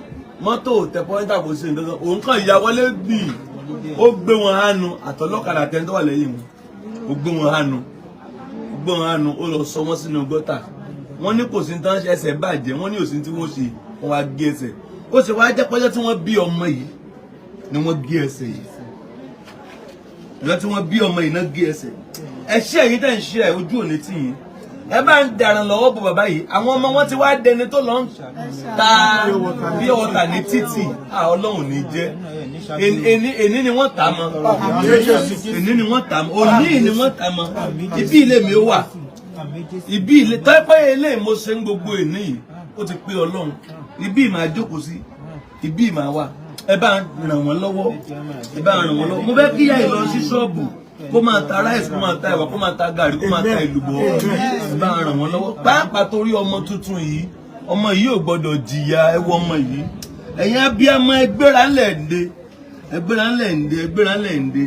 mọ́tò, tẹ pọ́ńtà, kò sí nǹkan kan. Òun kàn ya wọlé gbì, ó gbé wọn hánu, àtọlọ́kadà tẹ́ni tó wà lẹ́yìn wọn, ó gbé wọn hánu, ó gbé wọn hánu, ó lọ sọ wọ́n sínú gọ́tà. Wọ́n ní kò sí ní tán, ẹsẹ̀ bàjẹ́. Wọ́n ní òsín tí wọ́n ṣe, wọ́n wá gé ẹsẹ̀. Ó ṣe wá jẹ́ pọ́jọ́ tí wọ́n bí ọmọ yìí ni wọ́n gé ẹsẹ̀ yìí. Ìjọ tí wọ́n bí ọmọ yìí náà gé ẹsẹ̀. Ẹ ṣé, ẹ̀yin tẹ́ ń ṣe ẹ̀, ojú òní tì yín. Ẹ bá ń dàrán lọ́wọ́ bò bàbá yìí. Àwọn ọmọ wọn ti wá dẹni tó lọ ń ta pure water ní títì. À, Ọlọ́run ní jẹ́. Èní ni wọ́n tà mọ́. Èní ni wọ́n tà mọ́. Òní ni wọ́n tà mọ́. Ibi ilé mi ó wà, ibi ilé tọ́pẹ́ ilé mo ṣe ń gbogbo èní yìí, ó ti pé Ọlọ́run. Ibi máa jókòó sí, ibi máa wà. Ẹ bá ràn wọ́n lọ́wọ́, ẹ bá ràn wọ́n lọ́wọ́. Mo fẹ́ kíyà yìí lọ sí ṣọ́ọ̀bù, kó máa ta rice, kó máa ta ẹ̀wà, kó máa ta gàrí, kó máa ta èlùbọ́. Ẹ bá ràn wọ́n lọ́wọ́, pàápàá torí ọmọ tuntun yìí. Ọmọ yìí ò gbọ́dọ̀ jìyà. Ẹ wọ ọmọ yìí. Ẹ̀yin abiyamọ, ẹgbẹ́ra ńlẹ̀ ǹde, ẹgbẹ́ra ńlẹ̀ ǹde, ẹgbẹ́ra ńlẹ̀ ǹde,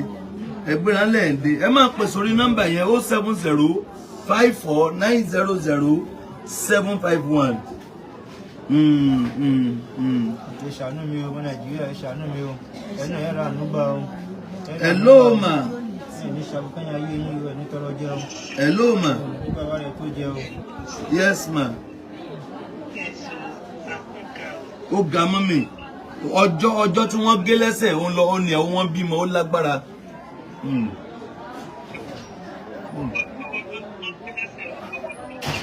ẹgbẹ́ra ńlẹ̀ ǹde. Ẹ máa pè sórí nọ́mbà yẹn, 07054900751. Ẹ ṣàánú mi o, ọmọ Nàìjíríà, ẹ ṣàánú mi o. Ẹnu ẹ ra àánú gbà o. Hello ma. Ẹ ní ṣàbùkẹ́yìn ayé yín o, ẹ ní tọrọ jẹ o. Hello ma. Ní bàbá rẹ tó jẹ o. Yes ma. Ó ga mọ́ mi. Ọjọ́ tí wọ́n gé lẹ́sẹ̀, ó ń lọ, ó ní ẹ̀ wọ́n bímọ, ó lágbára.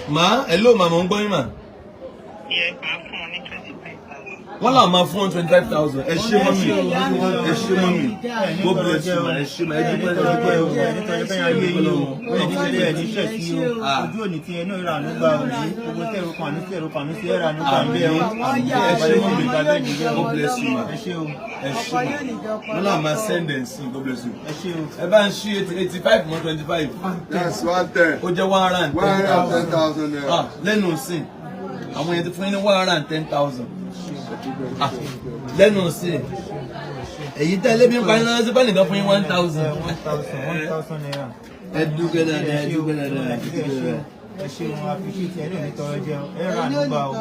Ma, hello ma, mo ń gbọ́ yín ma. Yeah, máa fún ọ ní 25,000. Wọ́n làwọn máa fún wọn 25,000. Ẹ ṣé mummy, ẹ ṣé mummy. God bless you ma. Ẹ ṣé ma, ẹ dúpẹ́, ẹ dúpẹ́. Ẹ ní tọrọ jẹ ayé yín o. Ẹ ní ṣẹlẹ̀, ẹ ní ṣẹ̀sí o. Ojú òní tí ẹ náà ra àánú gbà o. Gbogbo tẹ̀rù kan àánú, tẹ̀rù kan àánú sí, ẹ ra àánú gbà ń bẹ́ o. Ẹ ṣé mummy, God bless you ma. Ẹ ṣé o. Ẹ ṣé ma. Wọ́n làwọn máa send ẹ̀ sí. God bless you. Ẹ ṣé o. Ẹ bá ń ṣí 85 mọ́ 25. That's 110. Ó jẹ́ 110 110 thousand. thousand naira. Ah, lẹ́nu sìn, àwọn yẹn ti fún yín ní 110,000. Ah, lẹ́nu sìn, èyí tẹ́ lé bí ń parí lọ́wọ́ sí bá nìkan fún yín 1,000. 1,000, 1,000 naira. Ẹ dúpẹ́ dáadáa, ẹ dúpẹ́ dáadáa, ẹ dúpẹ́ dáadáa. Ẹ ṣeun, àfiṣí tí ẹ náà ní tọrọ jẹ o. Ẹ rà àánú gbà o, ẹ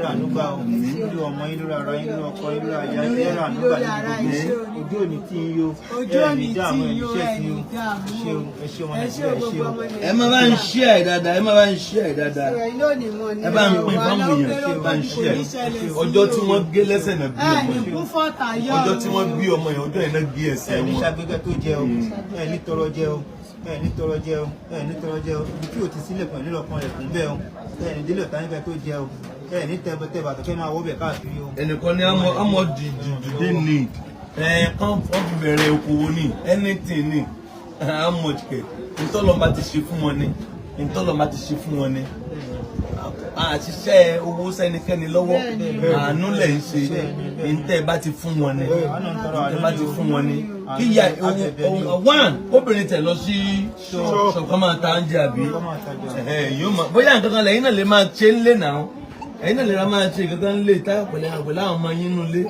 rà àánú gbà o, lórí ọmọ yín, lórí ara yín, lórí ọkọ yín, lórí aya yín, ẹ rà àánú gbà níbi gbogbo. Ojú òní tí ń yó. Ẹ ní dààmú, ẹ ní ṣẹ́ sí o. Ẹ ṣeun, ẹ ṣeun ọmọ Nàìjíríà, ẹ ṣeun. Ẹ má bá ń ṣí ẹ dáadáa, ẹ má bá ń ṣí ẹ dáadáa. Ẹ bá ń pín fáwọn èèyàn, ẹ bá ń ṣí ẹ. Ọjọ́ tí wọ́n gé lẹ́sẹ̀ náà bí ọmọ yẹn, ọjọ́ tí wọ́n bí ọmọ yẹn, ọjọ́ yẹn náà gé ẹsẹ̀ Ẹ ní wọn. ṣàgbégbé tó jẹ o. Ẹ ní tọrọ jẹ o, ẹ ní tọrọ jẹ o, ẹ ní tọrọ jẹ o. Ibi tí o ti sílẹ̀ pẹ̀lú ọkàn rẹ̀ kún bẹ́ẹ̀ o. Ẹ ní délé ọ̀tá nífẹ̀ẹ́ tó jẹ o. Ẹ ní tẹ́bọ̀tẹ́bọ̀ àtọ̀kẹ́ máa wọ́ bẹ̀ káàkiri o. Ẹnìkan ní àmọ́ do they need ẹ kán wọ́n fi bẹ̀rẹ̀ okòwò ní anything ní how much kẹ̀? Ntọ́lọ́mà ti ṣe fún wọn ni, ntọ́lọ́mà ti ṣe fún wọn ni. Àṣìṣe owó sẹ́nikẹ́ni lọ́wọ́, àánú lẹ̀ ń ṣe. Ntẹ́ bá ti fún wọn ni, ntẹ́ bá ti fún wọn ni. Kíyà one obìnrin tẹ̀ lọ sí ṣọ̀kan máa ta oúnjẹ àbí yóò mọ bóyá nǹkan kan lẹ́yìn náà lè máa ṣe ń lé náà. Ẹ̀yin náà lè ra máa ṣe nǹkan kan lé táyà pẹ̀lú pẹ̀lú àwọn ọmọ yín nù lé,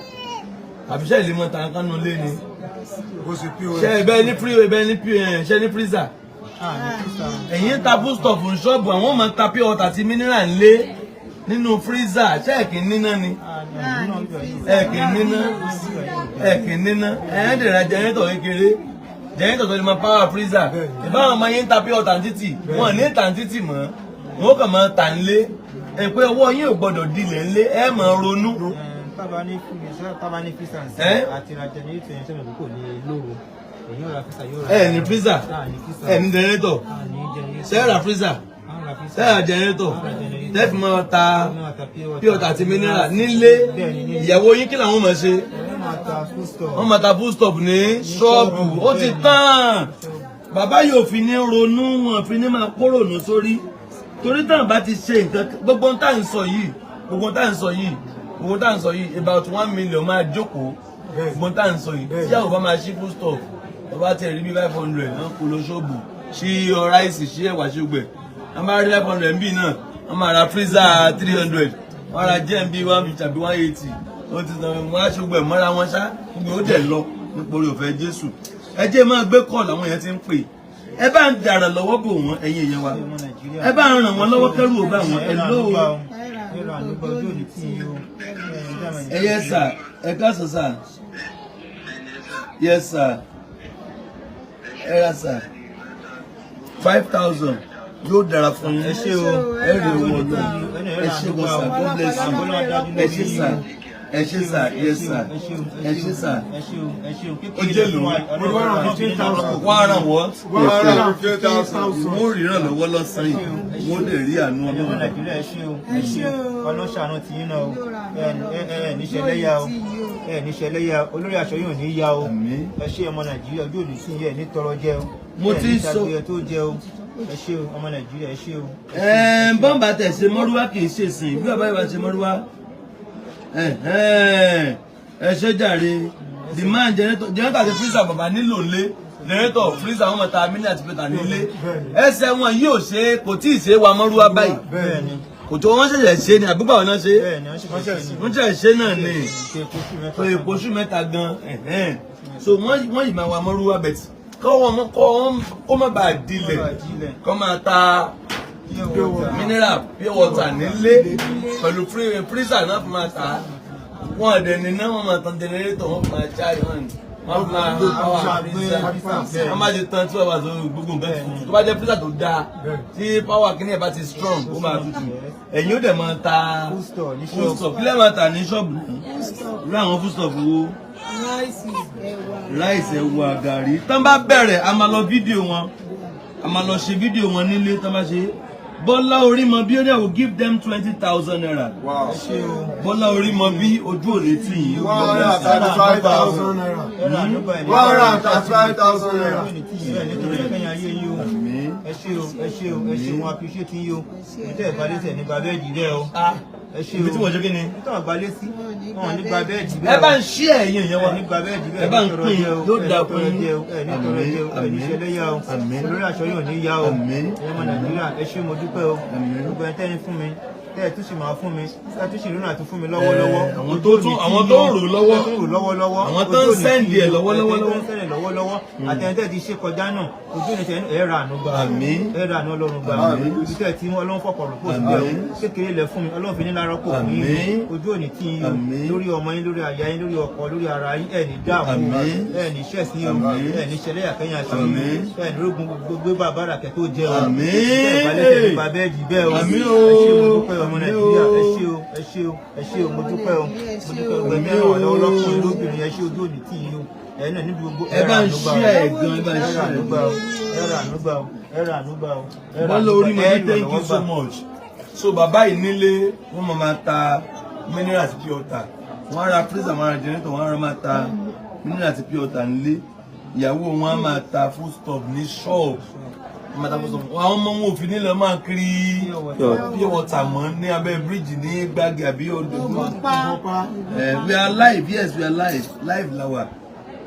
àbí ṣe lè mọ tàn kan nù lé ni? Bó ṣe pos. Ṣe ẹ bẹ́ẹ̀ ní free, ẹ bẹ́ẹ̀ ní pos, ṣe ní freezer? Ẹ̀yin ta foodstuff ní ṣọ́ọ̀bù, àwọn máa ta pure water àti mineral ńlé nínú freezer. Ṣé ẹ̀ kì í níná ni? Ẹ̀ kì í níná, ẹ̀ kì í níná. Ẹ̀ ń dèrè generator kékeré, generator tó lè máa power freezer. Ìbáwọn ọmọ yín ń ta pure water títì, wọn ní tà títì mọ́, wọn kàn máa tà ńlé. Ẹ pé ọwọ́ yín ò gbọ́dọ̀ dilẹ̀ ńlé, ẹ máa ronú. Tábà ní freezer Ẹ́? àti ra generator yẹn, sẹ́mi kò lè lóru, èyí ò ra freezer, yóò ra. Ẹ ní freezer, ẹ ní generator. Ní generator. Ṣé ẹ ra freezer, ṣé ẹ ra generator tẹ́fì máa ta pure water àti mineral nílé? Ìyàwó yín, kí làwọn máa ṣe? Wọ́n máa ta foodstuff. Wọ́n máa ta foodstuff ní ṣọ́ọ̀bù. Ó ti tán. Bàbá yóò fi ní ronú, wọn fi ní máa kórònú sórí, torí táwọn bá ti ṣe nǹkan, gbogbo tá à ń sọ yìí, gbogbo tá à ń sọ yìí, gbogbo tá à ń sọ yìí, about 1 million máa jókòó. Gbogbo tá à ń sọ yìí, tí àwọn bá máa ṣí foodstuff, bàbá tẹ̀ rí bí 500 náà kó lọ ṣọ́ọ̀bù, ṣí rice, ṣí ẹ̀wà, ṣí gbẹ̀. Wọ́n bá rí 500 bí náà, wọ́n máa ra freezer 300, wọ́n ra jẹ́ bí 150 àbí 180. Wọ́n ti sọ wọ́n á ṣe gbẹ̀ mọ́ra wọn ṣá, gbogbo ó dẹ̀ lọ nípa orí ọ̀fẹ́ Jésù. Ẹ jẹ́ máa gbé call, àwọn èèyàn ti ń pè. Ẹ bá ń dàrà lọ́wọ́ bò wọ́n, ẹ̀yin èèyàn wa, ẹ bá ń ràn wọ́n lọ́wọ́, kẹ́rù ò bá wọn. Ẹ lóo. Ẹ yẹ sà, ẹ káàsán sà. Yes sir, ẹ ra sà. 5,000, yóò dára fún yín. Ẹ ṣé o. Ẹ rí owó ọdún. Ẹ ṣé gan sà, God bless you. Ẹ ṣé sà. Ẹ ṣé sir, yes sir. Ẹ ṣé sir. Ẹ ṣé o, ẹ ṣé o. Ó jẹ́ lò ó. 115,000. One hundred what? 115,000. Wọ́n rí ìrànlọ́wọ́ lọ́sàn-án yìí, wọ́n lè rí àánú Ọmọ Ọlọ́run. Nàìjíríà, ẹ ṣé o, ẹ ṣé o. Ọlọ́ṣàánú ti yín náà o. Ẹ ẹ ẹ níṣẹ́ lẹ́yà o, ẹ níṣẹ́ lẹ́yà. Olórí aṣọ yóò ní yá o. Àmín. Ẹ ṣé, ọmọ Nàìjíríà. Ojú òní sí yẹ ní tọrọ jẹ o. Mo Ẹ ti ní sọ- ṣàgbéyẹ tó jẹ o. Ẹ ṣé o, ọmọ Nàìjíríà, ẹ ṣé o. Ẹ̀ẹ́n, bọ́ǹbà tẹ̀ ṣe mọ́rúwá kì í ṣe sìn bí bàbá yìí bá ṣe mọ́rúwá. Ẹ̀hẹ́n, ẹ ṣé jàre. Demand generator, generator àti freezer bàbá nílò ńlé. Generator, freezer, wọn máa ta mílíọ̀nù àti pẹ̀tà nílé. Ẹsẹ̀ wọn yóò ṣe, kò tí ì ṣe wa mọ́rúwá báyìí. Bẹ́ẹ̀ni. Kò tó, wọ́n ṣẹ̀ṣẹ̀ ṣe ni àbúgbà wọn náà ṣe. Bẹ́ẹ̀ni, wọ́n ṣẹ̀ṣẹ̀ ṣe ni. Wọ́n ṣẹ̀ṣẹ̀ ṣe náà ni. Ṣe kóṣù 3. Pé oṣù 3 gan. Ẹ̀hẹ́n. So wọ́n yìí máa wa mọ́rúwá bẹ̀t kọ́ wọn kọ́ wọn kó má bàa dilẹ̀, kọ́ máa ta mineral, pure water nílé pẹ̀lú freezer náà fi máa ta á. Wọn dẹ̀ níná, wọn máa tan generator, wọn fi máa charge, wọn fi máa power freezer. Wọn máa ti tan tí wọn bá tó gbogbo nǹkan tutù. Tó bá jẹ́ freezer tó dáa, tí power kìíní ẹ̀ bá ti strong, ó máa tutù. Ẹ̀yin ó dẹ̀ máa ta Foodstuff ní foodstuff. ṣọ́ọ̀bù. Kílẹ̀ máa tà ní ṣọ́ọ̀bù náà? Irú àwọn foodstuff wo? Rice, ẹ̀wà. Rice, ẹ̀wà, gàrí. Tán bá bẹ̀rẹ̀, a máa lọ fídíò wọn, a máa lọ ṣe fídíò wọn nílé tán bá ṣe. Bọ́lá Orímọ bí ó dẹ̀ will give them 20,000 naira. Wow. Ẹ ṣé o. Bọ́lá Orímọ bí, ojú ò lè tì yín. 135,000 naira. Ẹ̀rọ ànúgbà ẹ̀ ní 135,000 naira. Nítorí ẹ̀kẹ́yìn ayé yín o. Àmín. Ẹ ṣé o, ẹ ṣé o, ẹ ṣé wọn. Appreciate yín o. Ìtẹ́ ìbálẹ̀ ní babẹ́ẹ̀dì rẹ o. Ẹ ṣé o. Ibi tí wọ́n ṣe kí ni? Nítorí àgbálẹ̀ sí wọn ò ní gba bẹ́ẹ̀dì bẹ́ẹ̀. Ẹ bá ń ṣí ẹ̀yìn ìyẹn wa. Ẹ ní gba bẹ́ẹ̀dì bẹ́ẹ̀. Ẹ bá ń pín, yóò dáa fún yín. Ẹ ní tọrọ jẹ o, ẹ ní ṣẹlẹ́yà o. Àmín. Olórí aṣọ yóò ní yá o. Àmín. Ẹ̀yin ọmọ Nàìjíríà, ẹ ṣé, mo dúpẹ́ o. Àmín. Gbogbo ẹ tẹ́ni fún mi, tẹ́ ẹ tún sì máa fún mi, tẹ́ ẹ tún sì rínà tún fún mi lọ́wọ́lọ́wọ́. Ẹ, àwọn tó tún- àwọn tó ń rò lọ́wọ́. Tó ń rò lọ́wọ́lọ́wọ́. Àwọn tó ń send ẹ̀ lọ́wọ́lọ́wọ́. Tó ń send ẹ̀ lọ́wọ́lọ́wọ́, àtẹ̀yìntẹ́ ti ṣe kọjá náà, ojú ní tẹ̀ ẹ̀ rà àánú gbà. Àmín. Ẹ̀ rà àánú Ọlọ́run gbà. Àmín. Ibi tẹ́ tí Ọlọ́run fọkọ̀ rò pò sí bẹ́ẹ̀ o. Àmín. Kékeré lẹ fún mi, Ọlọ́run fi ní lárọ́ pò fún yín. Àmín. Ojú òní tí yín o. Àmín. Lórí ọmọ yín, lórí aya yín, lórí ọkọ, lórí ara yín, ẹ̀ ní dààmú. Àmín. Ẹ̀ ní ṣẹ̀sín o. Àmín. Ẹ̀ ní ṣẹlẹ́yà kẹ́yìn aṣọ Àmín. yín. Ẹ̀ ní rógun gbogbo bàbá ràkẹ́ tó jẹ o. Àmín. Ẹ̀ balẹ̀ tẹ̀ nípa bẹ́ẹ̀dì bẹ́ẹ̀ o. Àmín o. Ẹ ṣé o, mo dúpẹ́, ọmọ Àmín Nàìjíríà. o. Ẹ ṣé o, ẹ ṣé o, ẹ ṣé o, mo dúpẹ́ o, mo dúpẹ́ o. Gbẹ̀mí ẹ̀rọ lọ́wọ́ lọ́kùnrin lóbìnrin, ẹ ṣé, ojú òní tì yín o. Ẹ̀yin náà níbi gbogbo. Ẹ bá ń ṣí ẹ̀ gan, ẹ bá ń ṣí Ẹ rà ẹ̀ àánú gbà o, ẹ rà àánú gbà o, ẹ rà àánú gbà o, ẹ rà Bọ́lá àánú gbà. Orímọ Ẹ bí, thank you so much. So bàbá yìí nílé, wọ́n máa ta mineral àti pure water. Wọ́n á ra freezer, wọ́n á ra generator, wọ́n á ra máa ta mineral àti pure water nílé. Ìyàwó wọn á máa ta foodstuff ní shop. Wọ́n máa ta foodstuff. Àwọn ọmọ wọn ò fi nílò máa kiri pure water mọ́ ní abẹ́ bíríìjì ní Gbági àbí odò. We are live, yes, we are live, live lawa.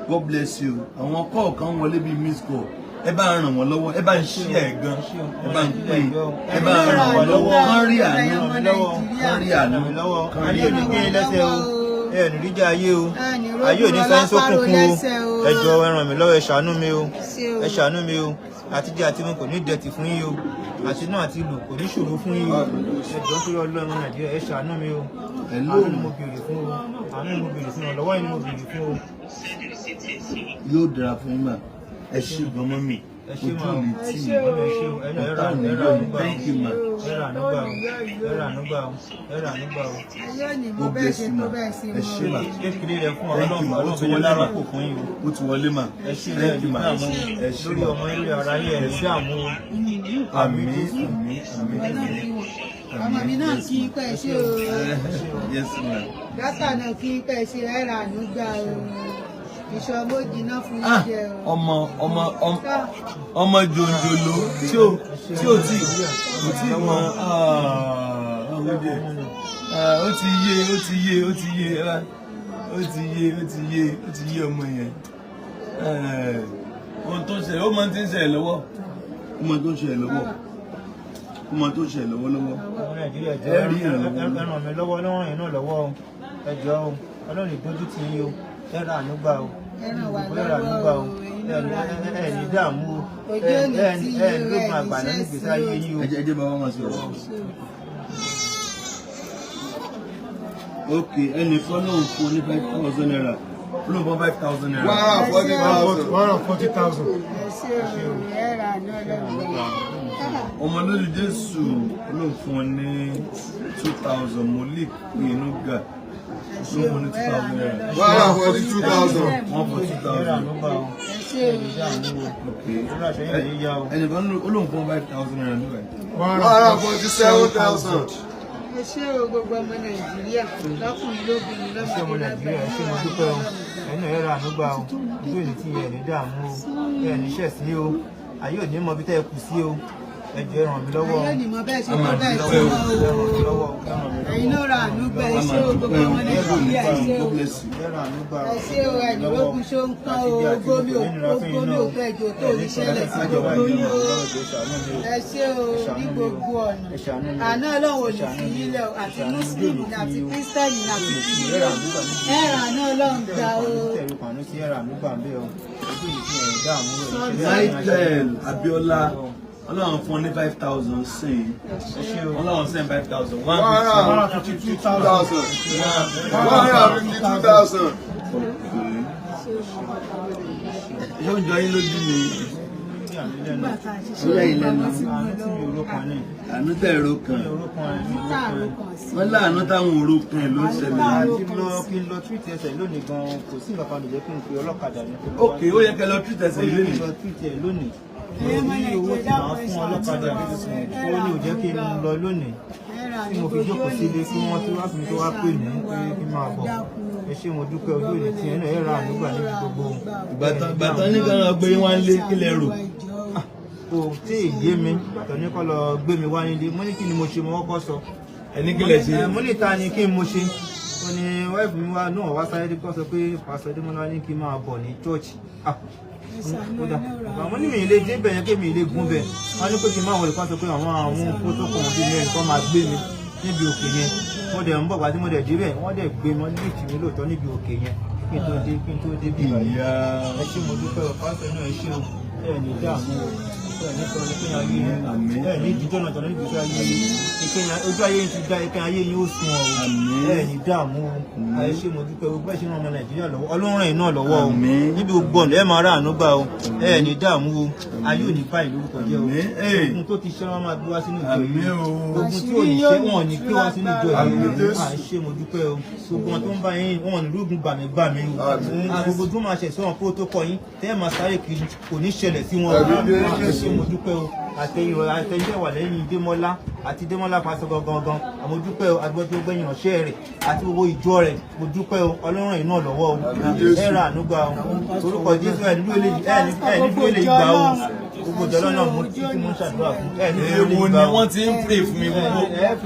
God bless you. Àwọn kọ̀ọ̀kan wọlé bíi miss call. Ẹ bá ń ràn wọ́n lọ́wọ́, ẹ bá ń ṣí ẹ̀ gan, ẹ bá ń pín, ẹ bá ń ràn wọ́n lọ́wọ́, kán rí àánú, kán rí àánú, Lọ́wọ́ kán rí ayé ò ní àánú. gé yín lẹ́sẹ̀ o, ẹ ní ríjà ayé o, ayé ò ní sáyẹ́nsì òkùnkùn o. Ẹ jọ̀ọ́, ẹ ràn mí lọ́wọ́, ẹ ṣàánú mi o, ẹ ṣàánú mi o. Àtijọ́ àti mu kò ní dẹ̀tì fún yín o, àti náà àti lù kò ní ṣòro fún yín o. Ẹ jọ̀ọ́, nítorí Ọlọ́run, Nàìjíríà, ẹ ṣàánú mi o. Hello. Àánú ni mo béèrè fún o, àánú ni mo béèrè fún o, lọ́wọ́ yín ni mo béèrè fún o. Yóò dára fún yín mà. Ẹ ṣé gan mọ́ mi. Ẹ ṣé Ojú mà ò o. ní tì Ẹ ṣé o, ẹ yín. rà Ọ̀tá ò ní ẹ rà yọ̀ àánú yín. gbà o. Thank you ma. Ẹ rà àánú gbà o, ẹ rà àánú gbà o, ẹ rà àánú gbà o. God bless you ma. Ẹ ṣé ma. Kékeré rẹ fún Thank you Ọlọ́run, ma. Ó Ọlọ́run ti fi ní wọlé lára mà. kò fún yín o. Ó ti wọlé mà. Ẹ ṣé. Thank you ma. Ẹ ṣé Lórí ma. ọmọ yín, lórí ara yín, ẹ ní dààmú o. Àmín, àmín, àmín. Ọmọ mi náà kí n pẹ́ ṣe o. Yes ma. Dátà náà kí n pẹ́ ṣe, ẹ rà àánú gbà o. Ìṣọmọ jìnnà fún Ah, yín jẹ o. ọmọ ọmọ ọmọ ọmọ jòǹjòló tí ò tí kò tí mọ. Ah, ọmọdé. Ah, ó ti yé, ó ti yé, ó ti yé. Ẹ bá ó ti yé, ó ti yé, ó ti yé ọmọ yẹn. Eh, ohun tó ń ṣẹlẹ̀, ó mọ tí ń ṣẹlẹ̀ lọ́wọ́, ó mọ tó ń ṣẹlẹ̀ lọ́wọ́, ó mọ tó ń ṣẹlẹ̀ lọ́wọ́lọ́wọ́. Ọmọ Nàìjíríà, jọ̀ọ́, Ẹ rí ìrànlọ́wọ́. ẹ ràn mí lọ́wọ́, Ọlọ́run yín náà lọ́wọ́ o. Ẹ jọ̀ọ́ o, Ọlọ́run ìdójú tì yín o. Ẹ rà àánú gbà o. Ẹ ràn wá Ẹ rà àánú gbà o. lọ́wọ́ o. Ẹ ẹ ní dààmú o. Ojú Ẹ ò ní ẹ tì ẹ yín o, lóògùn ẹ ní àgbàdo ní ìgbésí ayé yín o. Ẹ jẹ́ bàbá wọn sọ̀rọ̀. Ok, ẹnìkan náà ń fún ní 5,000 naira, ló ń bọ́ 5,000 naira. 140,000. 140,000. Ẹ ṣé o, ẹ rà àánú Ọlọ́run. Ọmọ lórí Jésù ló ń fún ọ ní 2,000. Molik Inuga. ṣé o, ẹ rà àánú lọ́wọ́. 142,000. 142 Ẹ ra thousand. àánú gbà o. Ẹ ṣé o. Ẹ ní dààmú o. Irú aṣọ yẹn lè yá o. Ẹnìkan ó lóun fún 5,000 naira nígbà yìí. 147,000. Ẹ ṣé o, gbogbo ọmọ Nàìjíríà, lọ́kùnrin lóbìnrin, Ẹ ṣé ọmọ lọ́mọdé Nàìjíríà, ẹ ṣé, mo lágbàá. dúpẹ́ o. Ẹ̀yin náà ẹ ra àánú gbà o. Ojú òní tí ẹ ní dààmú o. Ẹ ní ṣẹ̀sín o. Ayé ò ní mọ ibi tẹ́ ẹ kù sí o. Ẹ jọ̀ọ́, ẹ ràn mí lọ́wọ́ o. Ayé ò ní mọ bẹ́ẹ̀ ṣe A tó máa bẹ́ẹ̀ dúpẹ́ ṣe o. mọ́ Ẹ ràn mí o. lọ́wọ́ o. Ẹ ràn mí lọ́wọ́. Ẹ̀yin náà ra àánú gbà. Ẹ ṣé o, gbogbo ọmọ Nàìjíríà, ẹ ṣé o. God bless you. Ẹ ra àánú gbà o. Ẹ ṣé o, ẹ̀yìn lókun ṣó ń kán o. Ogómi ogómi òkú ẹ̀jọ̀ tó ní ṣẹlẹ̀ sí gbogbo yín o. Ẹ ṣé o ní gbogbo ọ̀nà. Àná Ọlọ́run ò ní fi yín lẹ̀ o, àti mùsùlùmí ni, àti kírísítẹ́nì ni, àti kìrìsìtẹ́nì. Ẹ ra àánú Ọlọ́run gbà o. Michael Abiola, Ọlọ́run fún ọ ní 5,000 sìn. Ọlọ́run send 5,000. 152,000. 152,000. Ṣé ó ń jọ yín lójú ni? Nígbà tá a ṣiṣẹ́ Ó yà yín lẹ́nu. pamọ́ sí wọn lọ́wọ́, Àánú tẹ̀ ẹ̀rọ kan. táàrò kan sí. Wọ́n láàánú táwọn òru kan ẹ̀ ló ń ṣẹlẹ̀. Àti lọ kí n lọ treat ẹsẹ̀ lónìí gan, kò sí nǹkan kan lè jẹ́ kí n pe ọlọ́kadà ní. Ok, ó yẹ kẹ́ lọ treat ẹsẹ̀ Ó yẹ kí lónìí. n lọ treat ẹ̀ lónìí. Ẹ̀yin ọmọ Ní owó tí Nàìjíríà, màá fún ọlọ́kadà, ó ní ò jẹ́ kí n lọ lónìí, tí mo fi jókòó sílé kí wọ́n tí wá fi mi tó wá pè mí pé kí n máa bọ̀. Ẹ ṣé, mo dúpẹ́. Ojú òní tí ẹ náà, ẹ ra àánú gbà níbi gbogbo. Ìgbàtàn ní kan lọ gbé wọn lé, kí lẹ rò? Kò tí ì yé mi. Tọ́ ní kọ́ lọ gbé mi wá nílé, mo ní kí ni mo ṣe, mo kọ́kọ́ sọ. Ẹni kí lẹ ṣe? Ẹ, mo ní ta ni kí n mo ṣe? Ó ní wife mi wá náà wá sáré dé kó sọ pé Pásítọ̀ Adémọ́lá ní kí n máa bọ̀ ní church. Ah, ó dà, àwọn ní mi ì lè dé bẹ̀ yẹn, pé mi ì lè gún bẹ̀. Wọ́n ní pé kí n máa wọlé, kó sọ pé àwọn protocol wọn bíi mẹ́rin kó máa gbé mi níbi òkè yẹn. Mo dẹ̀ ń bọ̀ gbà tí mo dẹ̀ dé bẹ̀, wọ́n dẹ̀ gbé mi, wọ́n lift mi lóòótọ́ níbi òkè yẹn kí n tó dé bí báyìí. Ìyá. Ẹ ṣé, mo dúpẹ́ o. Pásítọ̀ náà, ẹ ṣé o. Ẹ ní dààmú o. Ẹ ní sọ̀rọ̀ ní kéèyàn ayé yín. Àmín. Ẹ ní ìdíjọ́ náà tọ̀nà níbi iṣẹ́ ayé yín. Ìkéyàn ojú ayé yín ti dá, ìkéyàn ayé yín ó sun ọ̀ o. Àmín. Ẹ ní dààmú o. Ẹ ṣé, mo dúpẹ́. Gbogbo ẹ ṣe ràn ọmọ Nàìjíríà lọ́wọ́, Ọlọ́run ràn yín náà lọ́wọ́ o. Àmín. Níbi gbogbo ọ̀nà, ẹ máa rà àánú gbà o. Ẹ ní dààmú o. Ayé ò ní báyìí lórúkọ jẹ́ o. Àmín. Ee. Ogun tó ti ṣẹ́ wọn máa gbé wá sínú ìjọ Àmín yìí. o. Ogun tí ò ní ṣe wọn ò ní gbé wá sínú ìjọ yìí. Àmín Jésù. À ń ṣe, mo dúpẹ́ o. Gbogbo wọn tó ń bá yín, wọn ò ní rúgùn gbàmígbàmí o. Àmín. Gbogbo tó máa ṣẹ̀ sí wọn kó tó kọ yín tẹ́ ẹ máa sáré kiri, kò ní ṣẹlẹ̀ sí wọn o. Àmín Jésù. À ń ṣe, mo dúpẹ́ o. Àtẹ̀yìn àtẹ̀yìn wà lẹ́yìn Démọ́lá àti Démọ́lá pásọ gangan, àmọ́ dúpẹ́ o. Agbẹ́ tó gbẹ̀yìn ránṣẹ́ rẹ̀ àti gbogbo ìjọ rẹ̀, mo dúpẹ́ o. Ọlọ́run yìí náà lọ́wọ́ o. Jésù. Ẹ ra àánú gbà o. Orúkọ Jésù, ẹ nílò eléyìí, ẹ nílò eléyìí gbà o. Gbogbo ìjọ náà mo tí mo ń ṣàdúrà fún ẹ nílò eléyìí Èwo gbà ni o. wọ́n ti ń pray fún mi, gbogbo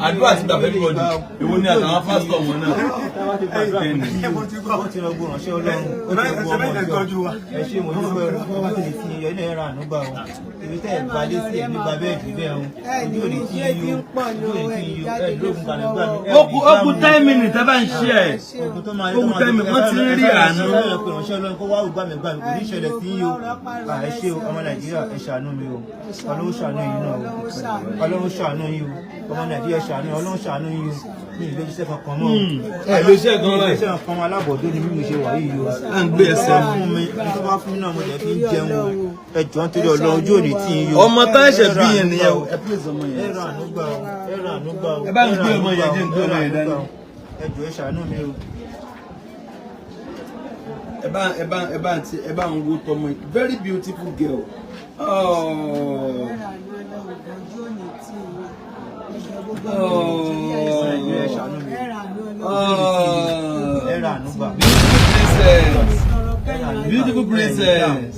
àdúrà ti gbà fẹ́ everybody. Èwo ni àtàwọn pásítọ̀ wọn náà? Ó ti rọ gbogbo ránṣẹ́ Ọlọ́run, ó ti rọ gbogbo ọmọ ìjọ. Ẹ ṣé, mo dúpẹ́ o. Wọ́n ti lè fi ẹ náà ra àánú gbà o. Ibi tẹ́ ẹ gba lé sí ẹ nígbà bẹ́ẹ̀ jù bẹ́ẹ̀ o. Ojú ò ní tí yín o, ojú ò ní tí yín o. Ẹ lóògùn kan nígbà mi. Ó kù 10 minutes, ẹ bá ń ṣe ẹ̀. Ogun tó máa Ó kù 10 minutes, wọ́n ti ń rí àánú. Ẹ pé ránṣẹ́ Ọlọ́run kó wá gbà mí gbà mí, kò ní ṣẹlẹ̀ sí yín o. Ẹ ṣé o, ọmọ Nàìjíríà, ẹ ṣàánú mi o. Ọlọ́run ṣàánú yín náà o. Ọlọ́run ṣàánú yín o. Ọmọ Nàìjíríà, ṣàánú, Ọlọ́run ṣàánú yín o. Mi ì lè ṣiṣẹ́ kankan mọ́ o. Ẹ lè ṣe gan Mi ì lè báyìí. ṣiṣẹ́ kankan mọ́, alábọ̀dé ni bí mo ṣe wà yìí o. À ń gbé ẹsẹ̀. Tó bá fún mi, tó bá fún mi náà, mo dẹ̀ fi ń jẹun o. Ẹ jọ̀ọ́, nítorí Ọlọ́run, ojú òní tí yín o. Ọmọ tá ẹ̀ṣẹ̀ bí yẹn nìyẹn o. Ẹ please, ọmọ Ẹ yẹn. ra àánú gbà o. Ẹ ra àánú gbà o. Ẹ bá ń gbé ọmọ yẹn, jẹ́ ń gbé ọmọ yẹn dání. Ẹ jọ̀ọ́, ẹ ṣàánú mi o. Ẹ bá ń wo tọmọ yìí, very beautiful girl. Oh. Ẹ ra àánú Ọlọ́run, ojú òní tí wọn. Ẹjọ́ gbogbo Oh. ọmọ Nàìjíríà, Ẹ ṣàánú mi. ẹ ra àánú Ọlọ́run. Oh. Ẹ ra àánú gbà. Beautiful princess. Sọ̀rọ̀ kẹ́yìn. Beautiful princess.